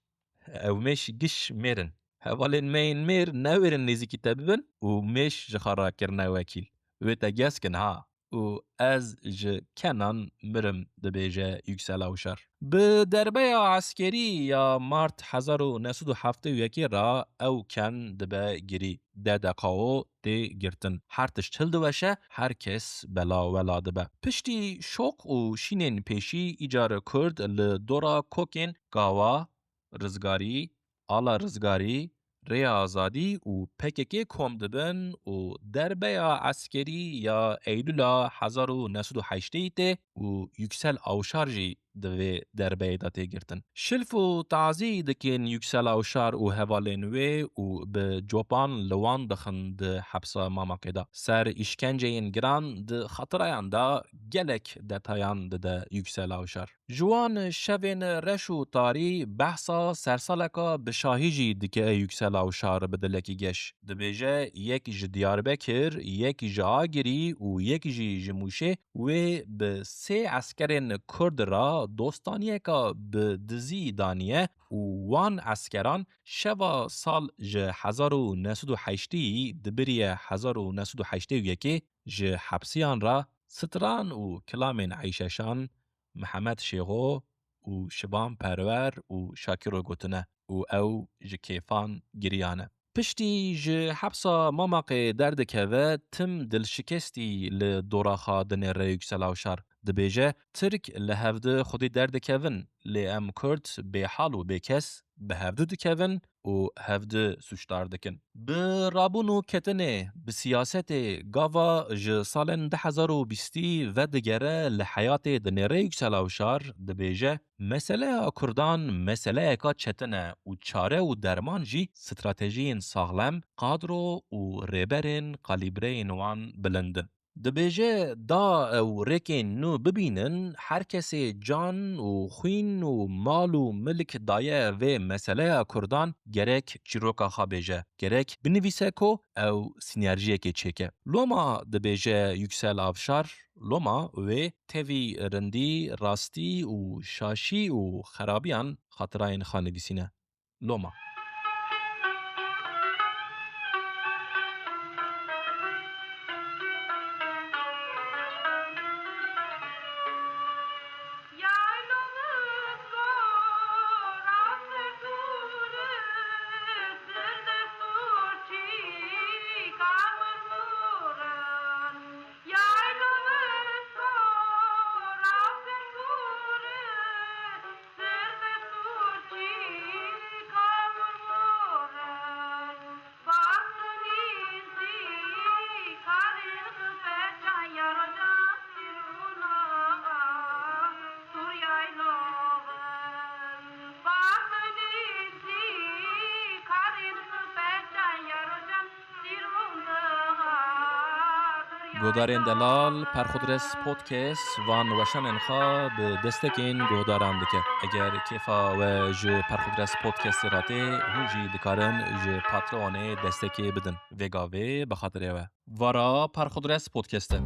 ew mêş giş mêr in. Hevalên me yên mêr newêrin nêzîkî te bibin û mêş ji xwe re kirine wekîl. Wê te gez kin ha. Û ez ji Kenan mirim, dibêje Yüksel Avşar. Bi derbeya eskerî ya Mart hezar û neh sed û heftê û yekê re ew ken dibe girî. D D K O tê girtin. Her tişt hildiweşe, her kes bela wela dibe. Piştî şok û şînên pêşî îcar Kurd li dora kokên Gawa, Rizgarî, Ala Rizgarî, Rêya Azadî û P K K kom dibin û derbeya eskerî ya Eylûla hezar û neh sed û heştê tê û Yüksel Avşar jî di vê derbeyê de tê girtin. Şilf û tazî dikin Yüksel Avşar û hevalên wê û bi copan li wan dixin di hepsa Mamaqê de. Ser îşkenceyên giran di xatirayan de gelek detayan dide Yüksel Avşar. Ji wan şevên reş û tarî behsa sersaleka bi şahî jî dike Yüksel Avşar bi dilekî geş. Dibêje, yek ji Diyarbekir, yek ji Agirî û yek jî ji Mûşê wê bi sê eskerên Kurd re dostaniyeka bi dizî daniye û wan eskeran şeva sal ji hezar û neh sed û heştê di biriye hezar û neh sed û heştê û yekê ji hepsiyan re stran û kilamên Eyşeşan, Mihemed Şêxo û Şivan Perwer û Şakiro gotine û ew ji kêfan giriyane. Piştî ji hepsa Mamaqê derdikeve, tim dilşikestî li dora xwe dinêre Yüksel Avşar. Dibêje, Tirk li hevdi xwedî derdikevin, lê em Kurd bêhal û bêkes bi hevdu dikevin û hevdu sûcdar dikin. Bi rabûn û ketinê, bi siyasetê, gava ji salên du hezar û bîstî vedigere li heyatê dinêre Yüksel Avşar, dibêje, Meseleya Kurdan meseleyeka çetin e û çare û derman jî stratejiyên saxlem, kadro û rêberên kalîbreyên wan bilind in. Dibêje, da ew rêkên nû bibînin, her kesê can û xwîn û mal û milk daye vê meseleya Kurdan, gerek çîroka xwe bêje, gerek binivîse ku ew sînerjiyekê çêke. Loma dibêje Yüksel Avşar, loma wê tevî rindî, rastî û şaşî û xerabiyan xatirayên xwe nivîsîne. Loma. Guhdarên delal, Perxudres Podcast van weşanên xwe bi destekên guhdaran dike. Eger kêfa we ji Perxudres Podcastê re tê, hûn jî dikarin ji Patreonê destekê bidin. Vê gavê bi xatirê we. Vara Perxudres Podcast e.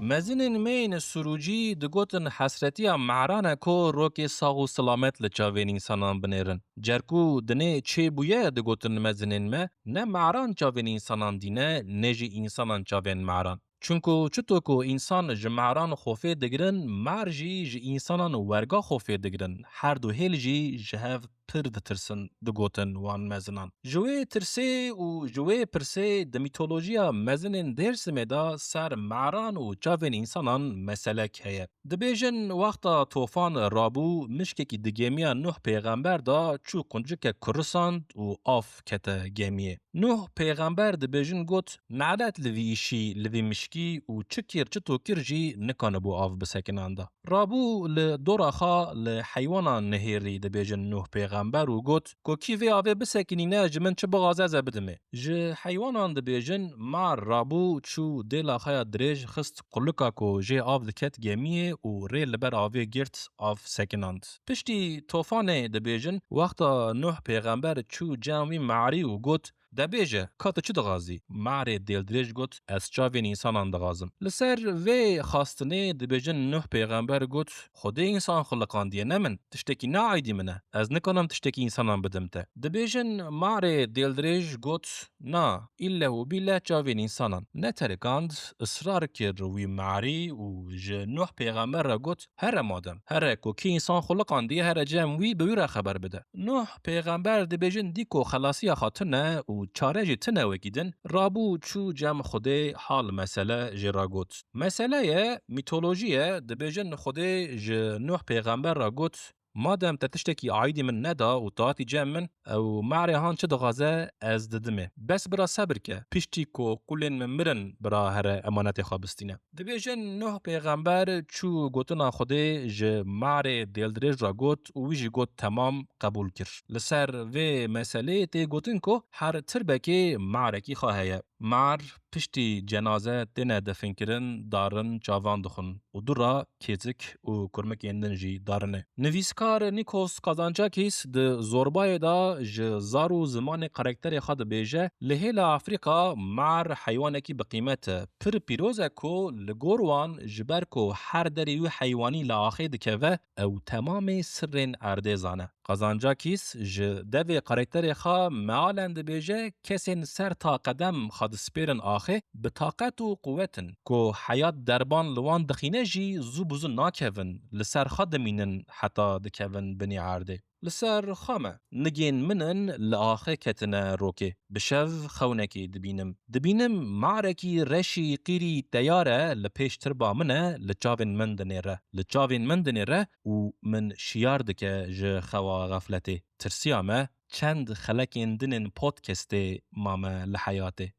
Mezinên me yên Surûcî digotin hesretiya maran e ku rokê sax û silamet li çavên însanan binêrin. Cer ku dinê çêbûye, digotin mezinên me, ne maran çavên însanan dîne, ne jî însanan çavên maran. Çunku çito ku însan ji maran xofê digirin, mar jî ji însanan werga xofê digirin. Her du hêl jî ji hev pir ditirsin, digotin wan mezinan. Ji wê tirsê û ji wê pirsê di mîtolojiya mezinên Dêrsimê de ser maran û çavên însanan meselek heye. Dibêjin, wexta tofan rabû, mişkekî di gemiya Nuh pêxember de çû, quncikek kurisand û av kete gemiyê. Nuh pêxember, dibêjin, got, Nelet li vî îşî, li vî mişkî û çi kir, çi to kir jî nikanibû av bisekinanda. Rabû li dora xwe li heywanan nihêrî, dibêjin Nuh pêxember, û got, Ku kî vê avê bisekinîne, ji min çi bixwaze, ez ê bidimê. Ji heywanan dibêjin, mar rabû, çû dêla xwe ya dirêj xist qulika ku jê av diket gemiyê û rê li ber avê girt, av sekinand. Piştî tofanê, dibêjin, wexta Nuh pêxember çû cem wî marî û got, De bêje, ka tu çi dixwazî? Marê dêldirêj got, Ez çavên însanan dixwazim. Li ser vê xastinê, dibêjin, Nuh pêxember got, Xwedê însan xuliqandiye, ne min. Tiştekî ne aîdî min e. Ez nikanim tiştekî însanan bidim te. Dibêjin, marê dêldirêj got, Na, îlle û bîlle çavên însanan. Neterikand, israr kir wî marî û ji Nuh pêxember re got, Here madem, here ku kî însan xuliqandiye, here cem wî, bi wî re xeber bide. Nuh pêxember, dibêjin, dî ku xelasiya xwe tune û çare jî tune wekî din, rabû çû cem Xwedê, hal mesele jê re got. Mesele ye, mîtolojî ye, dibêjin, Xwedê ji Nuh pêxember re got, Madem te tiştekî aîdî min neda û tu hatî cem min, ew marê han çi dixwaze, ez didimê. Bes bira sebir ke, piştî ku qulên min mirin, bira here emanetê xwe bistîne. Dibêjin Nuh pêxember çû gotina Xwedê ji marê dêldirêj re got û wî jî got, temam, qebûl kir. Li ser vê meseleyê tê gotin ku her tirbekê marekî xwe heye. Mar piştî cenaze têne definkirin, darin çavan dixwin û dû re kêzik û kurmikên din jî darine. Nivîskar Nikos Kazantzakis di Zorbayê de ji zar û zimanê karakterê xwe dibêje, li hêla Afrîka mar heywanekî bi qîmet e. Pir pîroz e ku li gor wan, ji ber ku her derî wî heywanî li axê dikeve, ew temamê sirrên erdê zane. Kazantzakis ji devê karakterê xwe mealen dibêje, kesên ser ta qedem xwe dispêrin axê, bi taqet û quwet in. Ku heyat derban li wan dixîne jî zû bi zû nakevin, li ser xwe dimînin heta dikevin binê erdê. Li ser xwe me, nigên min in li axê ketine rokê. Bi şev xewnekê dibînim. Dibînim marekî reşî qîrî teyar e li pêş tirba min e, li çavên min dinêre. Li çavên min dinêre û min şiyar dike ji xewa xefletê. Tirsiya me çend xelekên din ên podcastê mame li heyatê.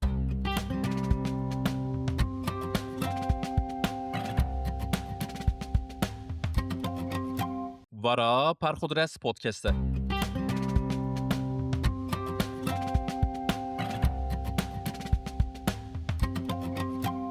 Vara Perxudres Podcast e.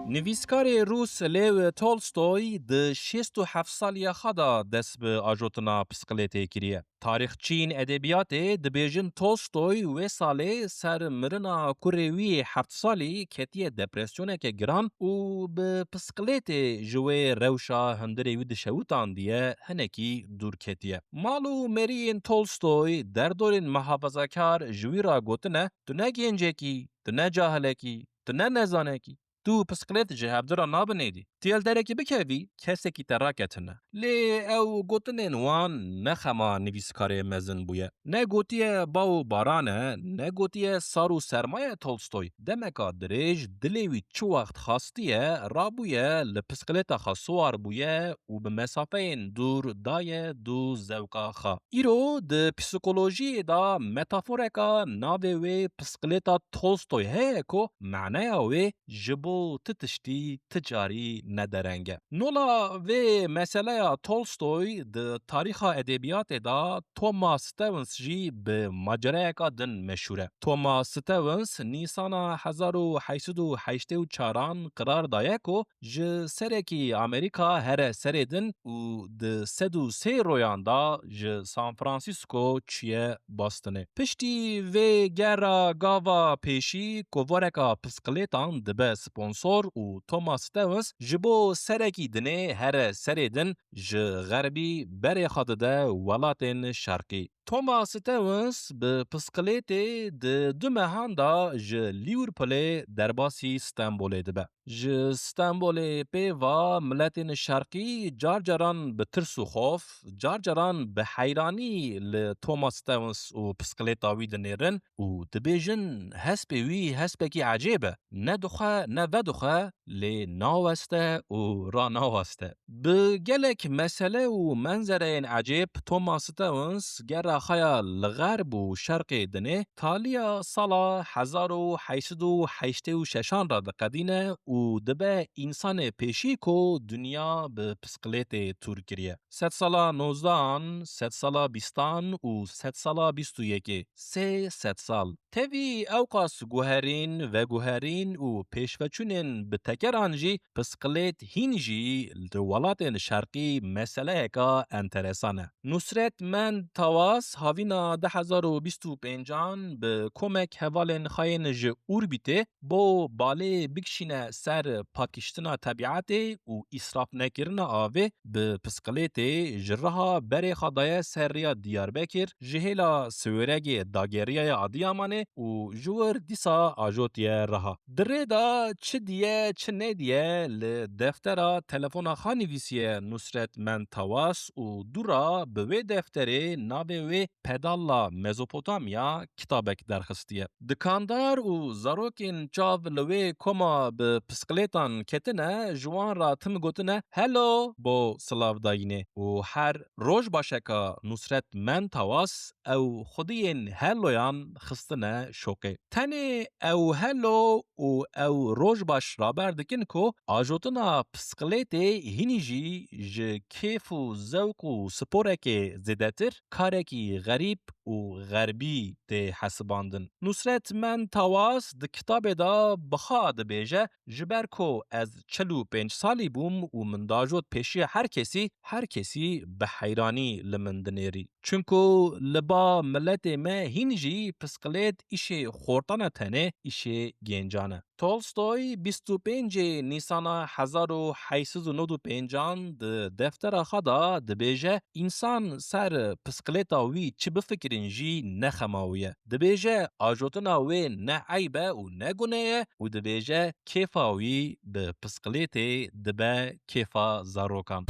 Nivîskarê Rûs Lew Tolstoy di şêst û heft saliya xwe de dest bi ajotina piskilêtê kiriye. Tarîxçiyên edebiyatê dibêjin Tolstoy wê salê ser mirina kurê wî heft salî ketiye depresyoneke giran û bi piskilêtê ji wê rewşa hundirê wî dişewitandiye, hinekî dûr ketiye. Mal û meriyên Tolstoy, derdorên muhafazakar ji wî re gotine, tu ne gencekî, tu ne cahilekî, tu ne nezanekî. Tu piskilêt ji hevdira nabinêdî. Tu yê li derekî bikevî, kesekî te raketine. Lê ew gotinên wan ne xema nivîskarê mezin bûye. Ne gotiye baw û baran e, ne gotiye sar û serma ye Tolstoy. Demeka dirêj dilê wî çi wext xastiye, rabûye, li piskilêta xwe siwar bûye û bi mesafeyên dûr daye dû zewqa xwe. Îro di psîkolojiyê de metaforeka navê wê piskilêta Tolstoy heye ku maneya wê ji bo ti tiştî ti carî ne dereng e. Nola vê meseleya Tolstoy di tarîxa edebiyatê de Thomas Stevens jî bi macerayeka din meşhûr e. Thomas Stevens Nîsana hezar û heyt sed û heştê û çaran qirar daye ku ji serekî Amerîka here serê din û di sed û sê royan de ji San Francisco çûye Bostonê. Piştî vê gera gava pêşî kovareka piskilêtan dibe sponsor û Thomas Stevens ji bo serekî dinê here serê din ji xerbî berê xwe dide welatên şerqî. Thomas Stevens bi piskilêtê di du mehan de ji Liverpoolê derbasî Stenbolê dibe. Ji Stenbolê pê va miletên şerqî car caran bi tirs û xof, car caran bi heyranî li Thomas Stevens û piskilêta wî dinêrin û dibêjin, hespê wî hespekî ecêb e. Ne dixwe, ne vedixwe, lê naweste û ranaweste. Bi gelek mesele û menzereyên ecêb Thomas Stevens gera xwe ya li xerb û şerqê dinê, taliya sala hezar û heyt sed û heştê û şeşan re diqedîne û dibe însanê pêşî ku dinya bi piskilêtê tûr kiriye. Sedsala nozdehan, sedsala bîstan û sedsala bîst û yekê, sê sedsal. Tevî ewqas guherîn, veguherîn û pêşveçûnên bi tekeran jî piskilêt hîn jî li welatên şerqî meseleyeka enteresan e. Nusret Mend Tawas havîna du hezar û bîst û pêncan bi komek hevalên xwe yên ji Urbîtê bo balê bikişîne ser pakiştina tebîetê û îsrafnekirina avê bi piskilêtê ji riha berê xwe daye ser rêya Diyarbekir, ji hêla Siwêregê dageriyaya Adiyamanê û ji wir dîsa ajotiye riha. Di rê de çi diye, çi nediye li deftera telefona xwe nivîsiye Nusret Mend Tawas û dû re bi wê defterê navê wê Pedalla Mezopotamya kitabek derxistiye. Dikandar û zarokên çav li wê koma bi pisklêtan ketine, ji wan re tim gotine, "Hello!" bo silavdayînê û her rojbaşeka Nusret Mend Tawas ew xwediyên helloyan xistine şoqê. Tenê ew hello û ew rojbaş raber dikin ku ajotina pisklêtê hînî jî ji kêf û zewq û sporekê zêdetir karekî xerîb û xerbî tê hesibandin. Nusret Mend Tawas di kitabê de bixa dibêje, "Ji ber ku ez çil û pênc salî bûm û min dajot pêşiya her kesî, her kesî bi heyranî li min dinêrî. Çunku li ba miletê me hîn jî pisklêt îşê xortana tenê îşê gencan e." Tolstoy bîst û pêncê Nîsana hezar û heyt sed û nod û pêncan di deftera xwe de dibêje, "Însan ser pisklêta wî çi bifikirin jî ne xema wî ye." Dibêje, ajotina wê ne eyb e û ne gune ye û dibêje, kêfa wî bi pisklêtê dibe kêfa zarokan.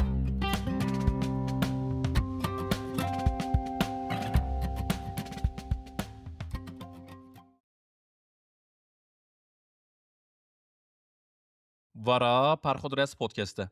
Vara Perxudres Podcast e.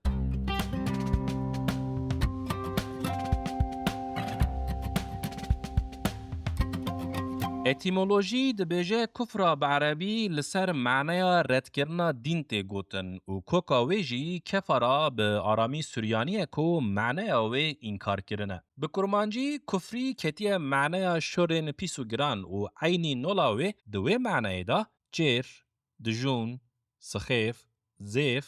Etîmolojî dibêje kufra bi erebî li ser maneya redkirina dîn tê gotin û koka wê jî kefara bi aramî suryanî ye ku maneya wê înkarkirin e. Bi kurmancî kufrî ketiye maneya şorên pîs û giran û eynî nola wê di wê maneyê de çêr, dijûn, sixêf, zêf,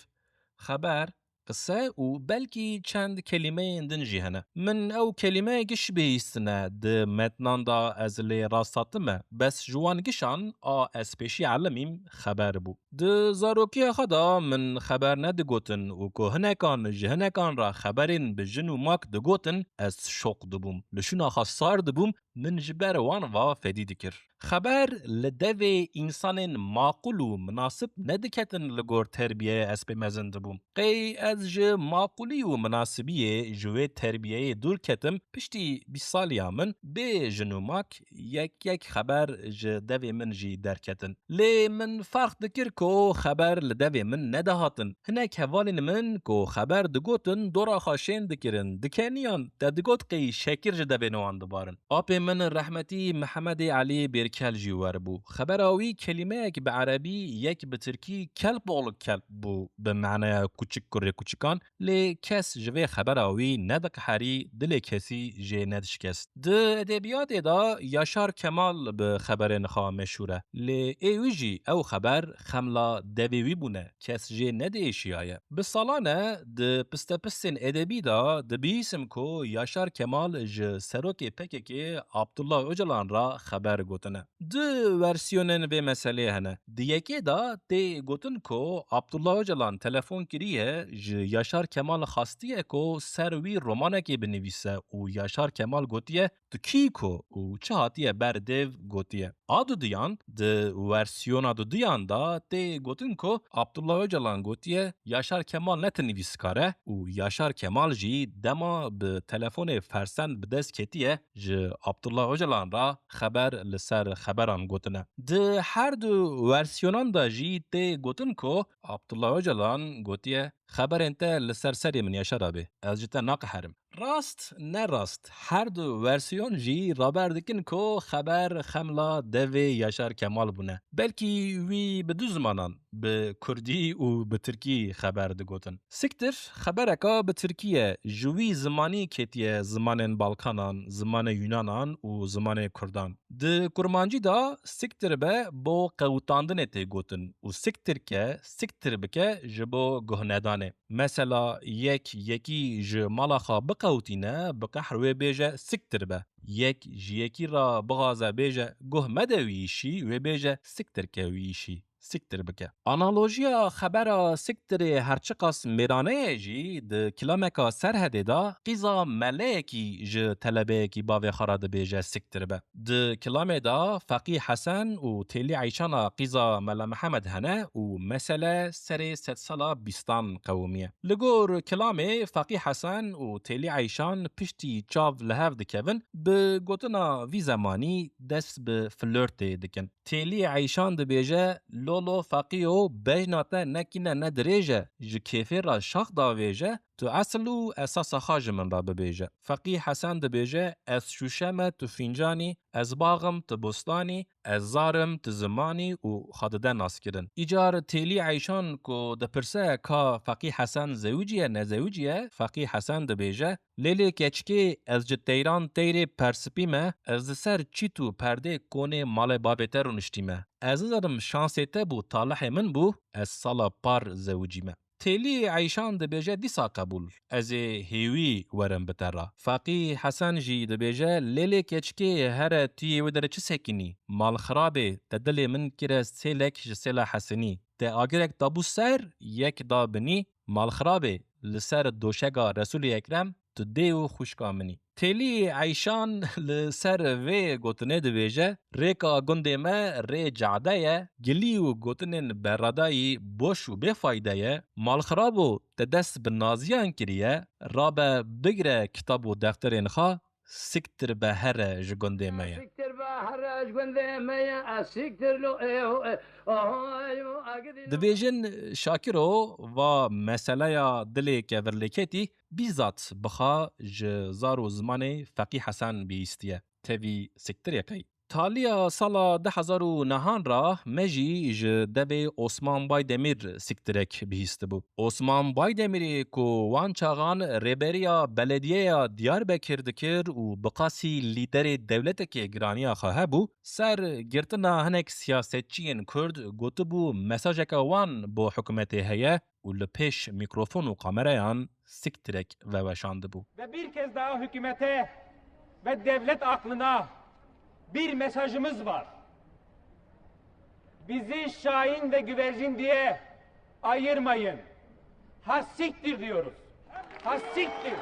xeber, qise û belkî çend kelîmeyên din jî hene. Min ew kelîme giş bihîstine di metnan de ez lê rasthatime, bes ji wan gişan a ez pêşî elimîm xeber bû. Di zarokiya xwe de min xeber nedigotin û ku hinekan ji hinekan re xeberên bi jin û mak digotin, ez şok dibûm. Li şûna xwe sar dibûm, min ji ber wan va fedî dikir. Xeber li devê însanên maqûl û minasib nediketin li gor terbiyeyê ez pê mezin dibûm. Qey ez ji maqûlî û minasibiyê ji wê terbiyeyê dûr ketim, piştî bîst saliya min bê jin û mak yek yek xeber ji devê min jî derketin. Lê min ferq dikir ku xeber li devê min nedihatin. Hinek hevalên min ku xeber digotin, dora xwe şên dikirin, dikeniyan, te digot qey şekir ji devên wan dibarin. Apê min rehmetî Mihemedê Elî Bêrkel jî wer bû. Xebera wî kelîmeyek bi erebî, yek bi tirkî kelp oğlu kelp bû, bi maneya kuçik kurê kuçikan, lê kes ji vê xebera wî nediqeherî, dilê kesî jê nedişkest. Di edebiyatê de Yaşar Kemal bi xeberên xwe meşhûr e, lê ê wî jî ew xeber xemla devê wî bûne, kes jê nediêşiyaye. Bi salan e di pistepistên edebî de dibihîsim ku Yaşar Kemal ji serokê P K K Abdullah Ocalan re xeber gotine. Du wersiyonên vê meseleyê hene. Di yekê de tê gotin ku Abdullah Ocalan telefon kiriye, ji Yaşar Kemal xastiye ku ser wî romanekê binivîse û Yaşar Kemal gotiye, "Tu kî ku û çi hatiye ber dêv?" gotiye. A duduyan, di wersiyona duduyan de tê gotin ku Abdullah Ocalan gotiye, Yaşar Kemal ne ti nivîskar e û Yaşar Kemal jî dema bi telefonê fersend bi dest ketiye, ji Abdullah Ocalan re xeber li ser xeberan gotine. Di her du wersiyonan de jî tê gotin ku Abdullah Ocalan gotiye, "Xeberên te li ser serê min Yaşar abê, ez ji te naqeherim." Rast ne rast, her du wersiyon jî raber dikin ku xeber xemla devê Yaşar Kemal bûne. Belkî wî bi du zimanan, bi kurdî û bi tirkî xeber digotin. Siktir xebereka bi tirkî ye, ji wî zimanî ketiye zimanên Balkanan, zimanê Yunanan û zimanê Kurdan. Di kurmancî de siktir be bo qewitandinê tê gotin û siktir ke, siktir bike ji bo guhnedanê. Mesela yek yekî ji mala xwe biqewitîne, bi qehr wê bêje siktir be. Yek ji yekî re bixwaze bêje guh mede wî îşî, wê bêje siktir ke wî îşî. siktir bike. Analojiya xebera siktirê herçiqas mêrane ye jî di kilameka Serhedê de qîza meleyekî ji telebeyekî bavê xwe re dibêje siktir be. Di kilamê de Feqî Hesen û Têlî Eyşana qîza Mela Mihemed hene û mesele serê sedsala bîstan qewimiye. Li gor kilamê Feqî Hesen û Têlî Eyşan piştî çav li hev dikevin, bi gotina vî zemanî dest bi flirtê dikin. Têlî Eyşan dibêje, Lolo Feqîyo, bejna te ne kîne ne dirêj e, ji kêfê re şax davêje, tu esil û esasa xwe ji min re bibêje. Feqî Hesen dibêje, Ez şûşe me, tu fîncanî, ez bax im, tu bostanî, ez zar im, tu zimanî û xwe dide naskirin. Îcar Têlî Eyşan ku dipirse ka Feqî Hesen zewicî ye, nezewicî ye, Feqî Hesen dibêje, Lêlê keçikê, ez ji teyran teyrê persipî me, ez li ser çît û perdê konê malê babê te rûniştîme. Ez nizanim şansê te bû, talihê min bû, ez sala par zewicîme. Têlî Eyşan dibêje, Dîsa qebûl, ez ê hêwî werim bi te re. Feqî Hesen jî dibêje, Lêlê keçikê, here tu yê wê derê çi sekinî? Malxirabê, te dilê min kire sêlek ji sêla hesinî. Te agirek dabû ser, yek da binî, malxirabê, li ser doşega Resûlê Ekrem, tu dê û xwişka min î. Têlî Eyşan li ser vê gotinê dibêje, Rêka gundê me rê cade ye, gilî û gotinên beradayî boş û bêfayde ye. Malxirabo, te dest bi naziyan kiriye, rabe bigire kitab û defterên xwe, siktir be here ji gundê me ye. Siktir be here ji gundê me ye, ez siktir lo ê ho ê, oho ê ho, agidî lo. Dibêjin, Şakiro, va meseleya dilê kevirlêketî bîzat bixa ji zar û zimanê Feqî Hesen bihîstiye. Tevî siktirê qey. Taliya sala du hezar û nehan ra me jî ji devê Osman Baydemîr siktirek bihîstibû. Osman Baydemirê ku wan çaxan rêberiya belediyeya Diyarbekir dikir û bi qasî lîderê dewletekê giraniya xwe hebû, ser girtina hinek siyasetçiyên Kurd gotibû mesajeke wan bo hikûmetê heye û li pêş mîkrofon û kamereyan siktirek veweşandibû. Ve bir kez daha hükümete ve devlet aklına bir mesajımız var. Bizi Şahin ve Güvercin diye ayırmayın. Ha siktir diyoruz. Ha siktir.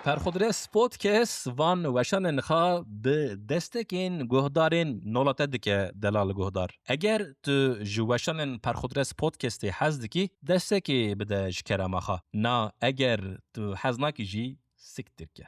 Perxudres Podcast van weşanên xwe bi destekên guhdarên nolate dike, delal guhdar. Eger tu ji weşanên Perxudres Podcastê hez dikî, destekê bide ji kerema xwe. Na, eger tu hez nakî jî, siktir ke.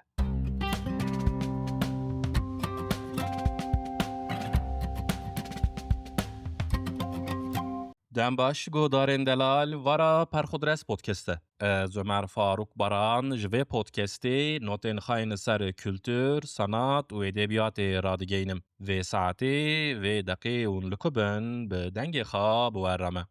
Dem baş, guhdarên delal, vara Perxudres Podcast e. Ez Ömer Faruk Baran ji vê podcastê notên xwe yên li ser kultur, sanat û edebiyatê radigeynim. Vê saetê, vê deqê hûn li ku bin, bi dengê xwe bi we re me.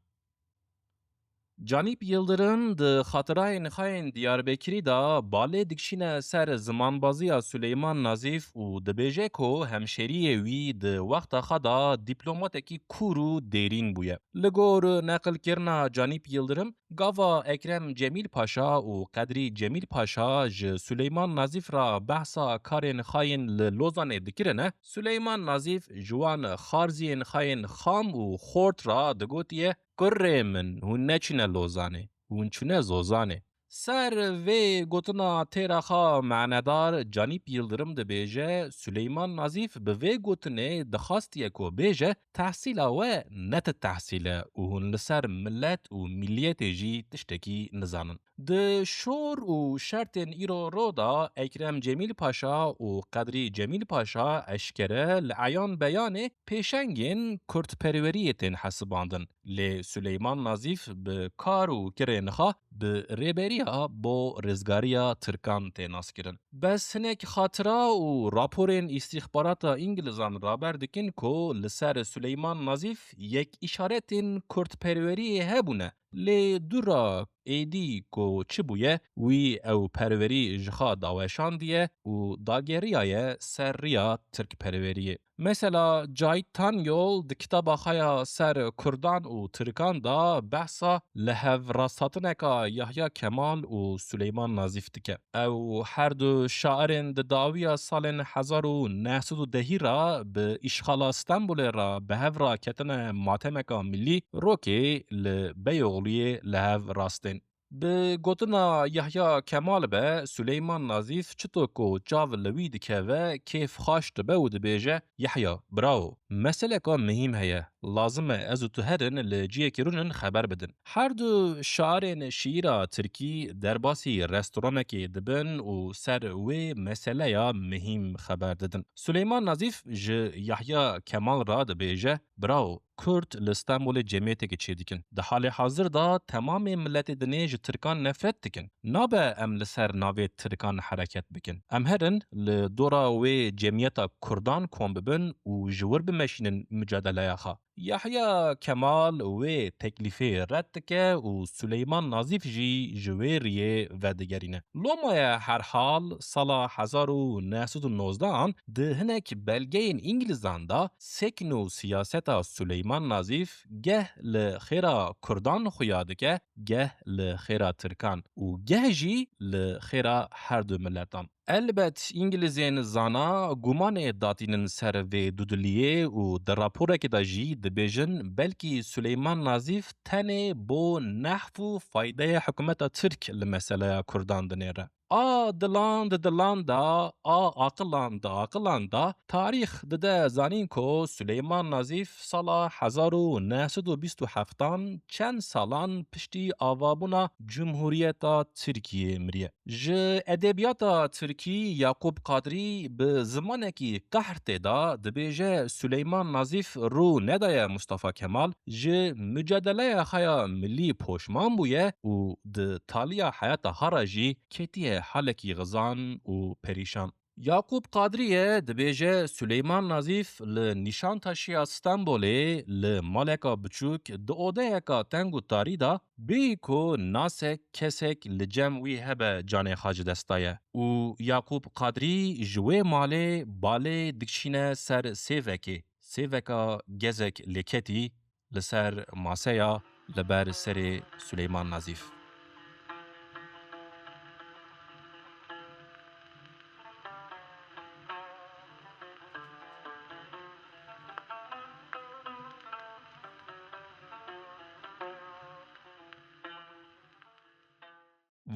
Canîp Yildirim di xatirayên xwe yên Diyarbekirî de balê dikişîne ser zimanbaziya Suleyman Nazîf û dibêje ku hemşêriyê wî di wexta xwe de dîplomatekî kûr û dêrîn bûye. Li gor neqilkirina Canîp Yildirim, gava Ekrem Cemîl Paşa û Qedrî Cemîl Paşa ji Suleyman Nazîf re behsa karên xwe yên li Lozanê dikirine, Suleyman Nazîf ji wan xarziyên xwe yên xam û xort re digotiye, Kurê min, hûn neçûne Lozanê, hûn çûne Zozanê. Ser vê gotina têra xwe manedar Canîp Yildirim dibêje, Suleyman Nazîf bi vê gotinê dixwastiye ku bêje, tehsîla we ne ti tehsîl e û hûn li ser milet û miliyetê jî tiştekî nizanin. Di şor û şertên îro ro de Ekrem Cemîl Paşa û Qedrî Cemîl Paşa eşkere li eyan beyanê pêşengên kurdperweriyê tên hesibandin. Lê Suleyman Nazîf bi kar û kirên xwe bi rêberiya bo rizgariya Tirkan tê naskirin. Bes hinek xatira û raporên îstîxbarata Îngilizan raber dikin ku li ser Suleyman Nazîf yek îşaretên kurdperweriyê hebûne. Lê dûra êdî ku çi bûye, wî ew perwerî ji xwe daweşandiye û dageriyaye ser riya tirkperweriyê. Mesela Cahit Tanyol di kitaba xwe ya ser Kurdan û Tirkan de behsa li hev rasthatineka Yahya Kemal û Suleyman Nazîf dike. Ew her du şairên di dawiya salên hezar û neh sed û dehî re bi îşxala Stenbolê re bi hev re ketine matemeka milî, rokê li Beyoxluyê li hev rastên. Bi gotina Yahya Kemal be, Suleyman Nazîf çito ku çav li wî dikeve, kêf xweş dibe û dibêje, Yahya, bravo, meseleka mihîm heye, lazim e ez û tu herin li ciyekî rûnin xeber bidin. Her du şairên şîîra tirkî derbasî restoranekê dibin û ser wê meseleya mihîm xeber didin. Suleyman Nazîf ji Yahya Kemal re dibêje, Bravo, Kurd li Stenbolê cemiyeteke çêdikin. Di halê hazir de temamê miletê dinê ji Tirkan nefret dikin. Nabe em li ser navê Tirkan hereket bikin. Em herin li dora wê cemiyeta Kurdan kom bibin û ji wir bimeşînin mucadeleya xwe. Yahya Kemal wê teklîfê red dike û Suleyman Nazîf jî ji wê riyê vedigerîne. Loma ye herhal sala hezar û neh sed û nozdehan di hinek belgeyên Îngilizan de sekn û siyaseta Suleyman Nazîf geh li xêra Kurdan xuya dike, geh li xêra Tirkan û geh jî li xêra her du miletan. Elbet Îngilizên zana gumanê datînin ser vê dudiliyê û di raporekê de jî dibêjin, belkî Suleyman Nazîf tenê bo nehf û faydeya hikûmeta Tirk li meseleya Kurdan dinêre. A dilan di dilan de, a aqilan di aqilan de, tarîx dide zanîn ku Suleyman Nazîf sala hezar û neh sed û bîst û heftan çend salan piştî avabûna Cumhuriyeta Tirkiyê miriye. Ji edebiyata tirkî Yaqûb Qadrî bi zimanekî qehr tê de dibêje, Suleyman Nazîf rû nedaye Mustafa Kemal, ji mucadeleya xwe ya milî poşman bûye û di taliya heyata xwe re jî ketiye halekî xizan û perîşan. Yaqûb Qadrî ye dibêje, Suleyman Nazîf li Nîşantaşiya Stenbolê li maleka biçûk di odeyeka teng û tarî de bêyî ku nasek kesek li cem wî hebe canê xwe ji dest daye û Yaqûb Qadrî ji wê malê balê dikişîne ser sêvekê. Sêveka gezek lêketî li ser maseya li ber serê Suleyman Nazîf.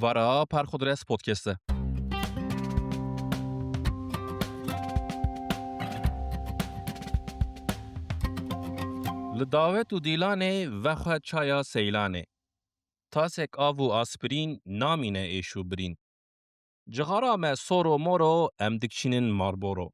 Vara Perxudres Podcast e. Li dawet û dîlanê vexwe çaya seylanê. Tasek av û aspirîn namîne êş û birîn. Cixara me sor û mor o, em dikişînin Marlboro.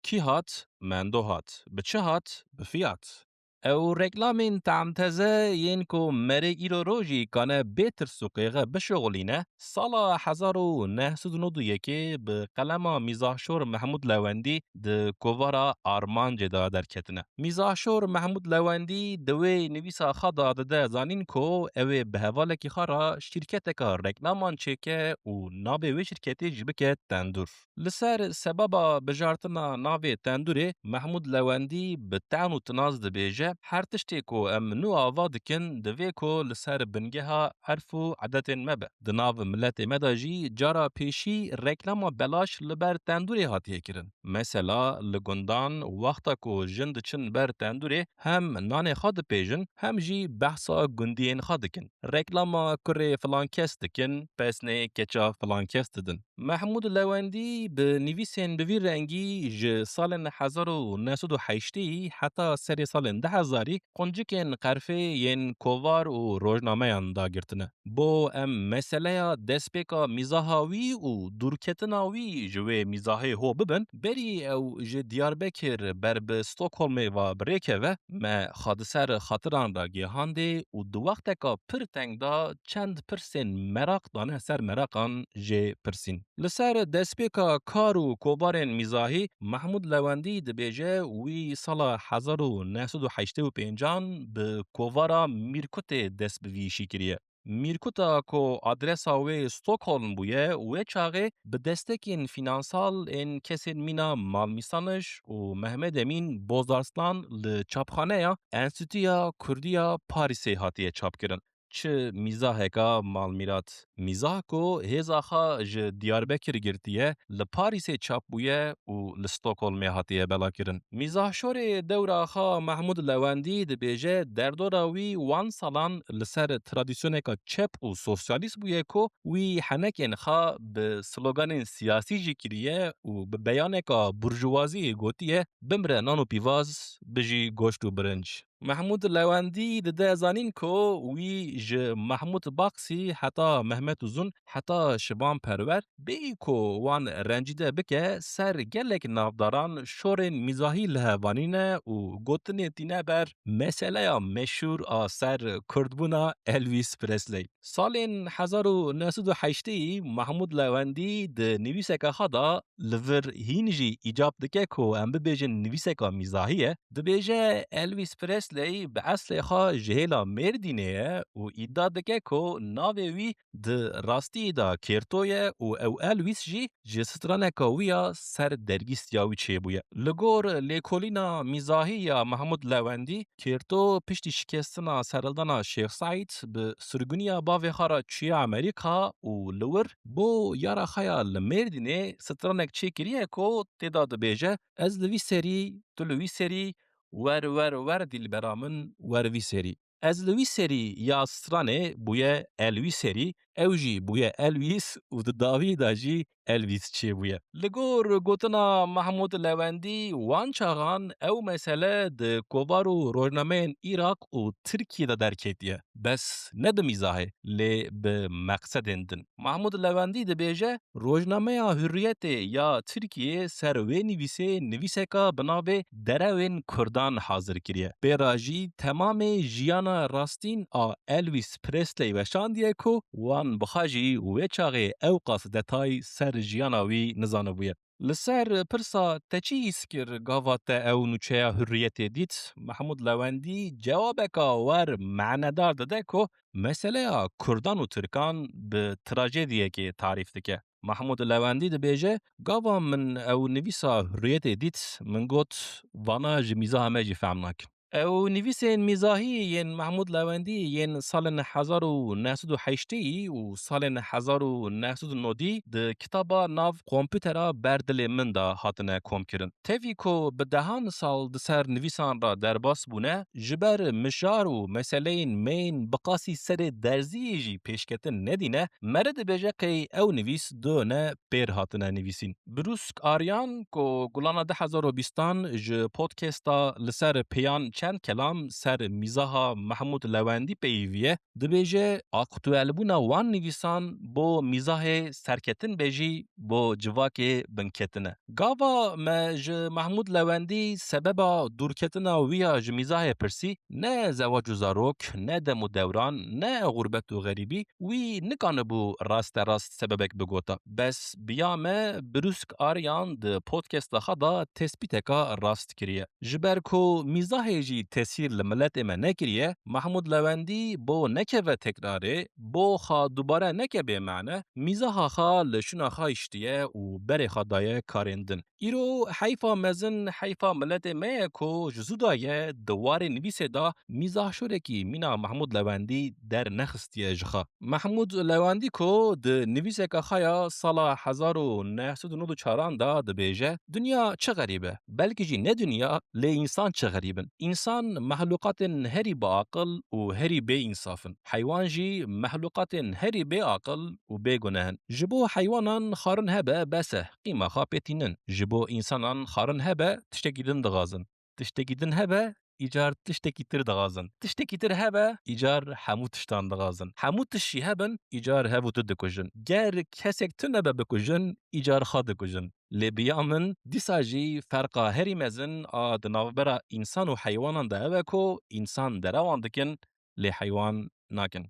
Kî hat? Mendo hat. Bi çi hat? Bi fiyat. Ew reklamên tamteze yên ku merê îro rojî kane bê tirs û qêxe bişuxulîne, sala hezar û neh sed û nod û yekê bi qelema mîzahşor Mehmûd Lewendî di kovara Armancê de derketine. Mîzahşor Mehmûd Lewendî di wê nivîsa xwe de dide zanîn ku ew ê bi hevalekî xwe re şîrketeka reklaman çêke û navê wê şîrketê jî bike Tendûr. Li ser sebeba bijartina navê Tendûrê Mehmûd Lewendî bi ten û tinaz dibêje, her tiştê ku em nû ava dikin, divê ku li ser bingeha erf û edetên me be. Di nav miletê me de jî cara pêşî reklama belaş li ber tendûrê hatiye kirin. Mesela li gundan wexta ku jin diçin ber tendûrê hem nanê xwe dipêjin hem jî behsa gundiyên xwe dikin. Reklama kurê filan kes dikin, pesnê keça filan kes didin. Mehmûd Lewendî bi nivîsên bi vî rengî ji salên hezar û neh sed û heştê heta serê salên du hezarî quncikên qerfê yên kovar û rojnameyan dagirtine. Bo em meseleya destpêka mîzaha wî û dûrketina wî ji wê mîzahê ho bibin, berî ew ji Diyarbekir ber bi Stockholmê ve bi rê keve, me xwe di ser xatiran re gihandê û di wexteka pir teng de çend pirsên meraq dane ser meraqan jê pirsîn. Li ser destpêka kar û kovarên mîzahî Mehmûd Lewendî dibêje, wî sala hezar û neh sed û heştê û pêncan bi kovara Mîrkutê dest bi vî îşî kiriye. Mîrkuta ku adresa wê Stockholm bûye, wê çaxê bi destekên fînansal ên kesên mîna Malmîsanij û Mehmed Emîn Bozarslan li çapxaneya Enstîtuya Kurdî ya Parîsê hatiye çapkirin. Çi mîzaheka malmîrat. Mîzah ku hêza xwe ji Diyarbekir girtiye, li Parîsê çap bûye û li Stockholmê hatiye belakirin. Mîzahşorê dewra xwe Mehmûd Lewendî dibêje, derdora wî wan salan li ser tradisyoneka çep û sosyalîst bûye ku wî henekên xwe bi sloganên siyasî jî kiriye û bi beyaneka burjuvaziyê gotiye, "Bimre nan û pîvaz, bijî goşt û birinc." Mehmûd Lewendî dide zanîn ku wî ji Mehmûd Baksî heta Mehmet Uzun, heta Şivan Perwer, bêyî ku wan rencîde bike, ser gelek navdaran şorên mîzahî li hev anîne û gotinê tîne ber meseleya meşhûr a ser kurdbûna Elvis Presley. Salên hezar û neh sed û heştê Mehmûd Lewendî di nivîseke xwe de li vir hîn jî îcab dike ku em bibêjin nivîseka mîzahî ye. Dibêje Elvis Presley bi eslê xwe ji hêla Mêrdînê ye û îdia dike ku navê wî di rastiyê de Kêrto ye û ew Elvis jî ji straneka wî ya ser dergîstiya wî çêbûye. Li gor lêkolîna mîzahî ya Mehmûd Lewendî, Kêrto piştî şikestina serhildana Şêx Seîd bi sirgûniya bavê xwe re çûye Amerîka û li wir bo yara xwe ya li Mêrdînê stranek çêkiriye ku tê de dibêje, "Ez li vî serî, tu li wî serî, wer, wer, wer dîlbera min, wer vî serî." Ez li wî serî ya stranê bûye Elwî serî, ew jî bûye Elwîs û di dawî de jî Elvis çêbûye. Li gor gotina Mehmûd Lewendî, wan çaxan ew mesele di kovar û rojnameyên Iraq û Tirkiyê de derketiye. Bes ne di mîzahê, lê bi meqsedên din. Mehmûd Lewendî dibêje, rojnameya Hurriyetê ya Tirkiyê ser wê nivîsê nivîseka bi navê Derewên Kurdan hazir kiriye. Pê re jî temamê jiyana rastîn a Elvis Presley weşandiye ku wan bi xwe jî wê çaxê ewqas detay ser jiyana wî nizanibûye. Li ser pirsa te çi hîs kir gava te ew nûçeya Hurriyetê dît, Mehmûd Lewendî cewabeka wer manedar dide ku meseleya Kurdan û Tirkan bi trajediyekê tarîf dike. Mehmûd Lewendî dibêje, gava min ew nivîsa Hurriyetê dît, min got, vana ji mîzaha me jî fehm nakin. Ew nivîsên mîzahî yên Mehmûd Lewendî yên salên hezar û neh sed û heştê û salên hezar û neh sed û nodî di kitaba nav komputera ber dilê min de hatine komkirin. Tevî ku bi dehan sal di ser nivîsan re derbas bûne, ji ber mijar û meseleyên me yên bi qasî serê derziyê jî pêşketin nedîne, Mere dibêje qey ew nivîs done pêr hatine nivîsîn. Brûsk Aryan ku gulana du hezar û bîstan ji podcasta li ser pêyan çend kelam ser mîzaha Mehmûd Lewendî peyiviye, dibêje aktuelbûna wan nivîsan bo mîzahê serketin be jî bo civakê binketin e. Gava me ji Mehmûd Lewendî sebeba dûrketina wî ya ji mîzahê pirsî, ne zewac û zarok, ne dem û dewran, ne xurbet û xerîbî, wî nikanibû rasterast sebebek bigota. Bes biya me Brûsk Aryan di podcasta xwe de tespîteka rast kiriye. Ji ber ku mîzahê jî tesîr li miletê me nekiriye, Mehmûd Lewendî bo nekeve tekrarê, bo xwe dubare neke bê mane, mîzaha xwe li şûna xwe hiştiye û berê xwe daye karên din. Îro heyfa mezin, heyfa miletê me ye ku ji zû de ye di warê nivîsê de mîzahşorekî mîna Mehmûd Lewendî dernexistiye ji xwe. Mehmûd Lewendî ku di nivîseka xwe ya sala hezar û neh sed û nod û çaran de dibêje, dinya çi xerîb e, belkî jî ne dinya, lê însan çi xerîb in. Însan mexlûqatên herî biaqil û herî bêînsaf in. Heywan jî mexlûqatên herî bêaqil û bêguneh in. Ji bo heywanan xwarin hebe bes e, qîma xwe pê tînin. Ji bo însanan xwarin hebe tiştekî din dixwazin. Tiştekî din hebe, îcar tiştekî tir dixwazin. Tiştekî tir hebe, îcar hemû tiştan dixwazin. Hemû tişt jî hebin, îcar hev û tu dikujin. Ger kesek tune be bikujin, îcar xwe dikujin. Lê biya min dîsa jî ferqa herî mezin a di navbera însan û heywanan de ew e ku însan derewan dikin, lê heywan nakin.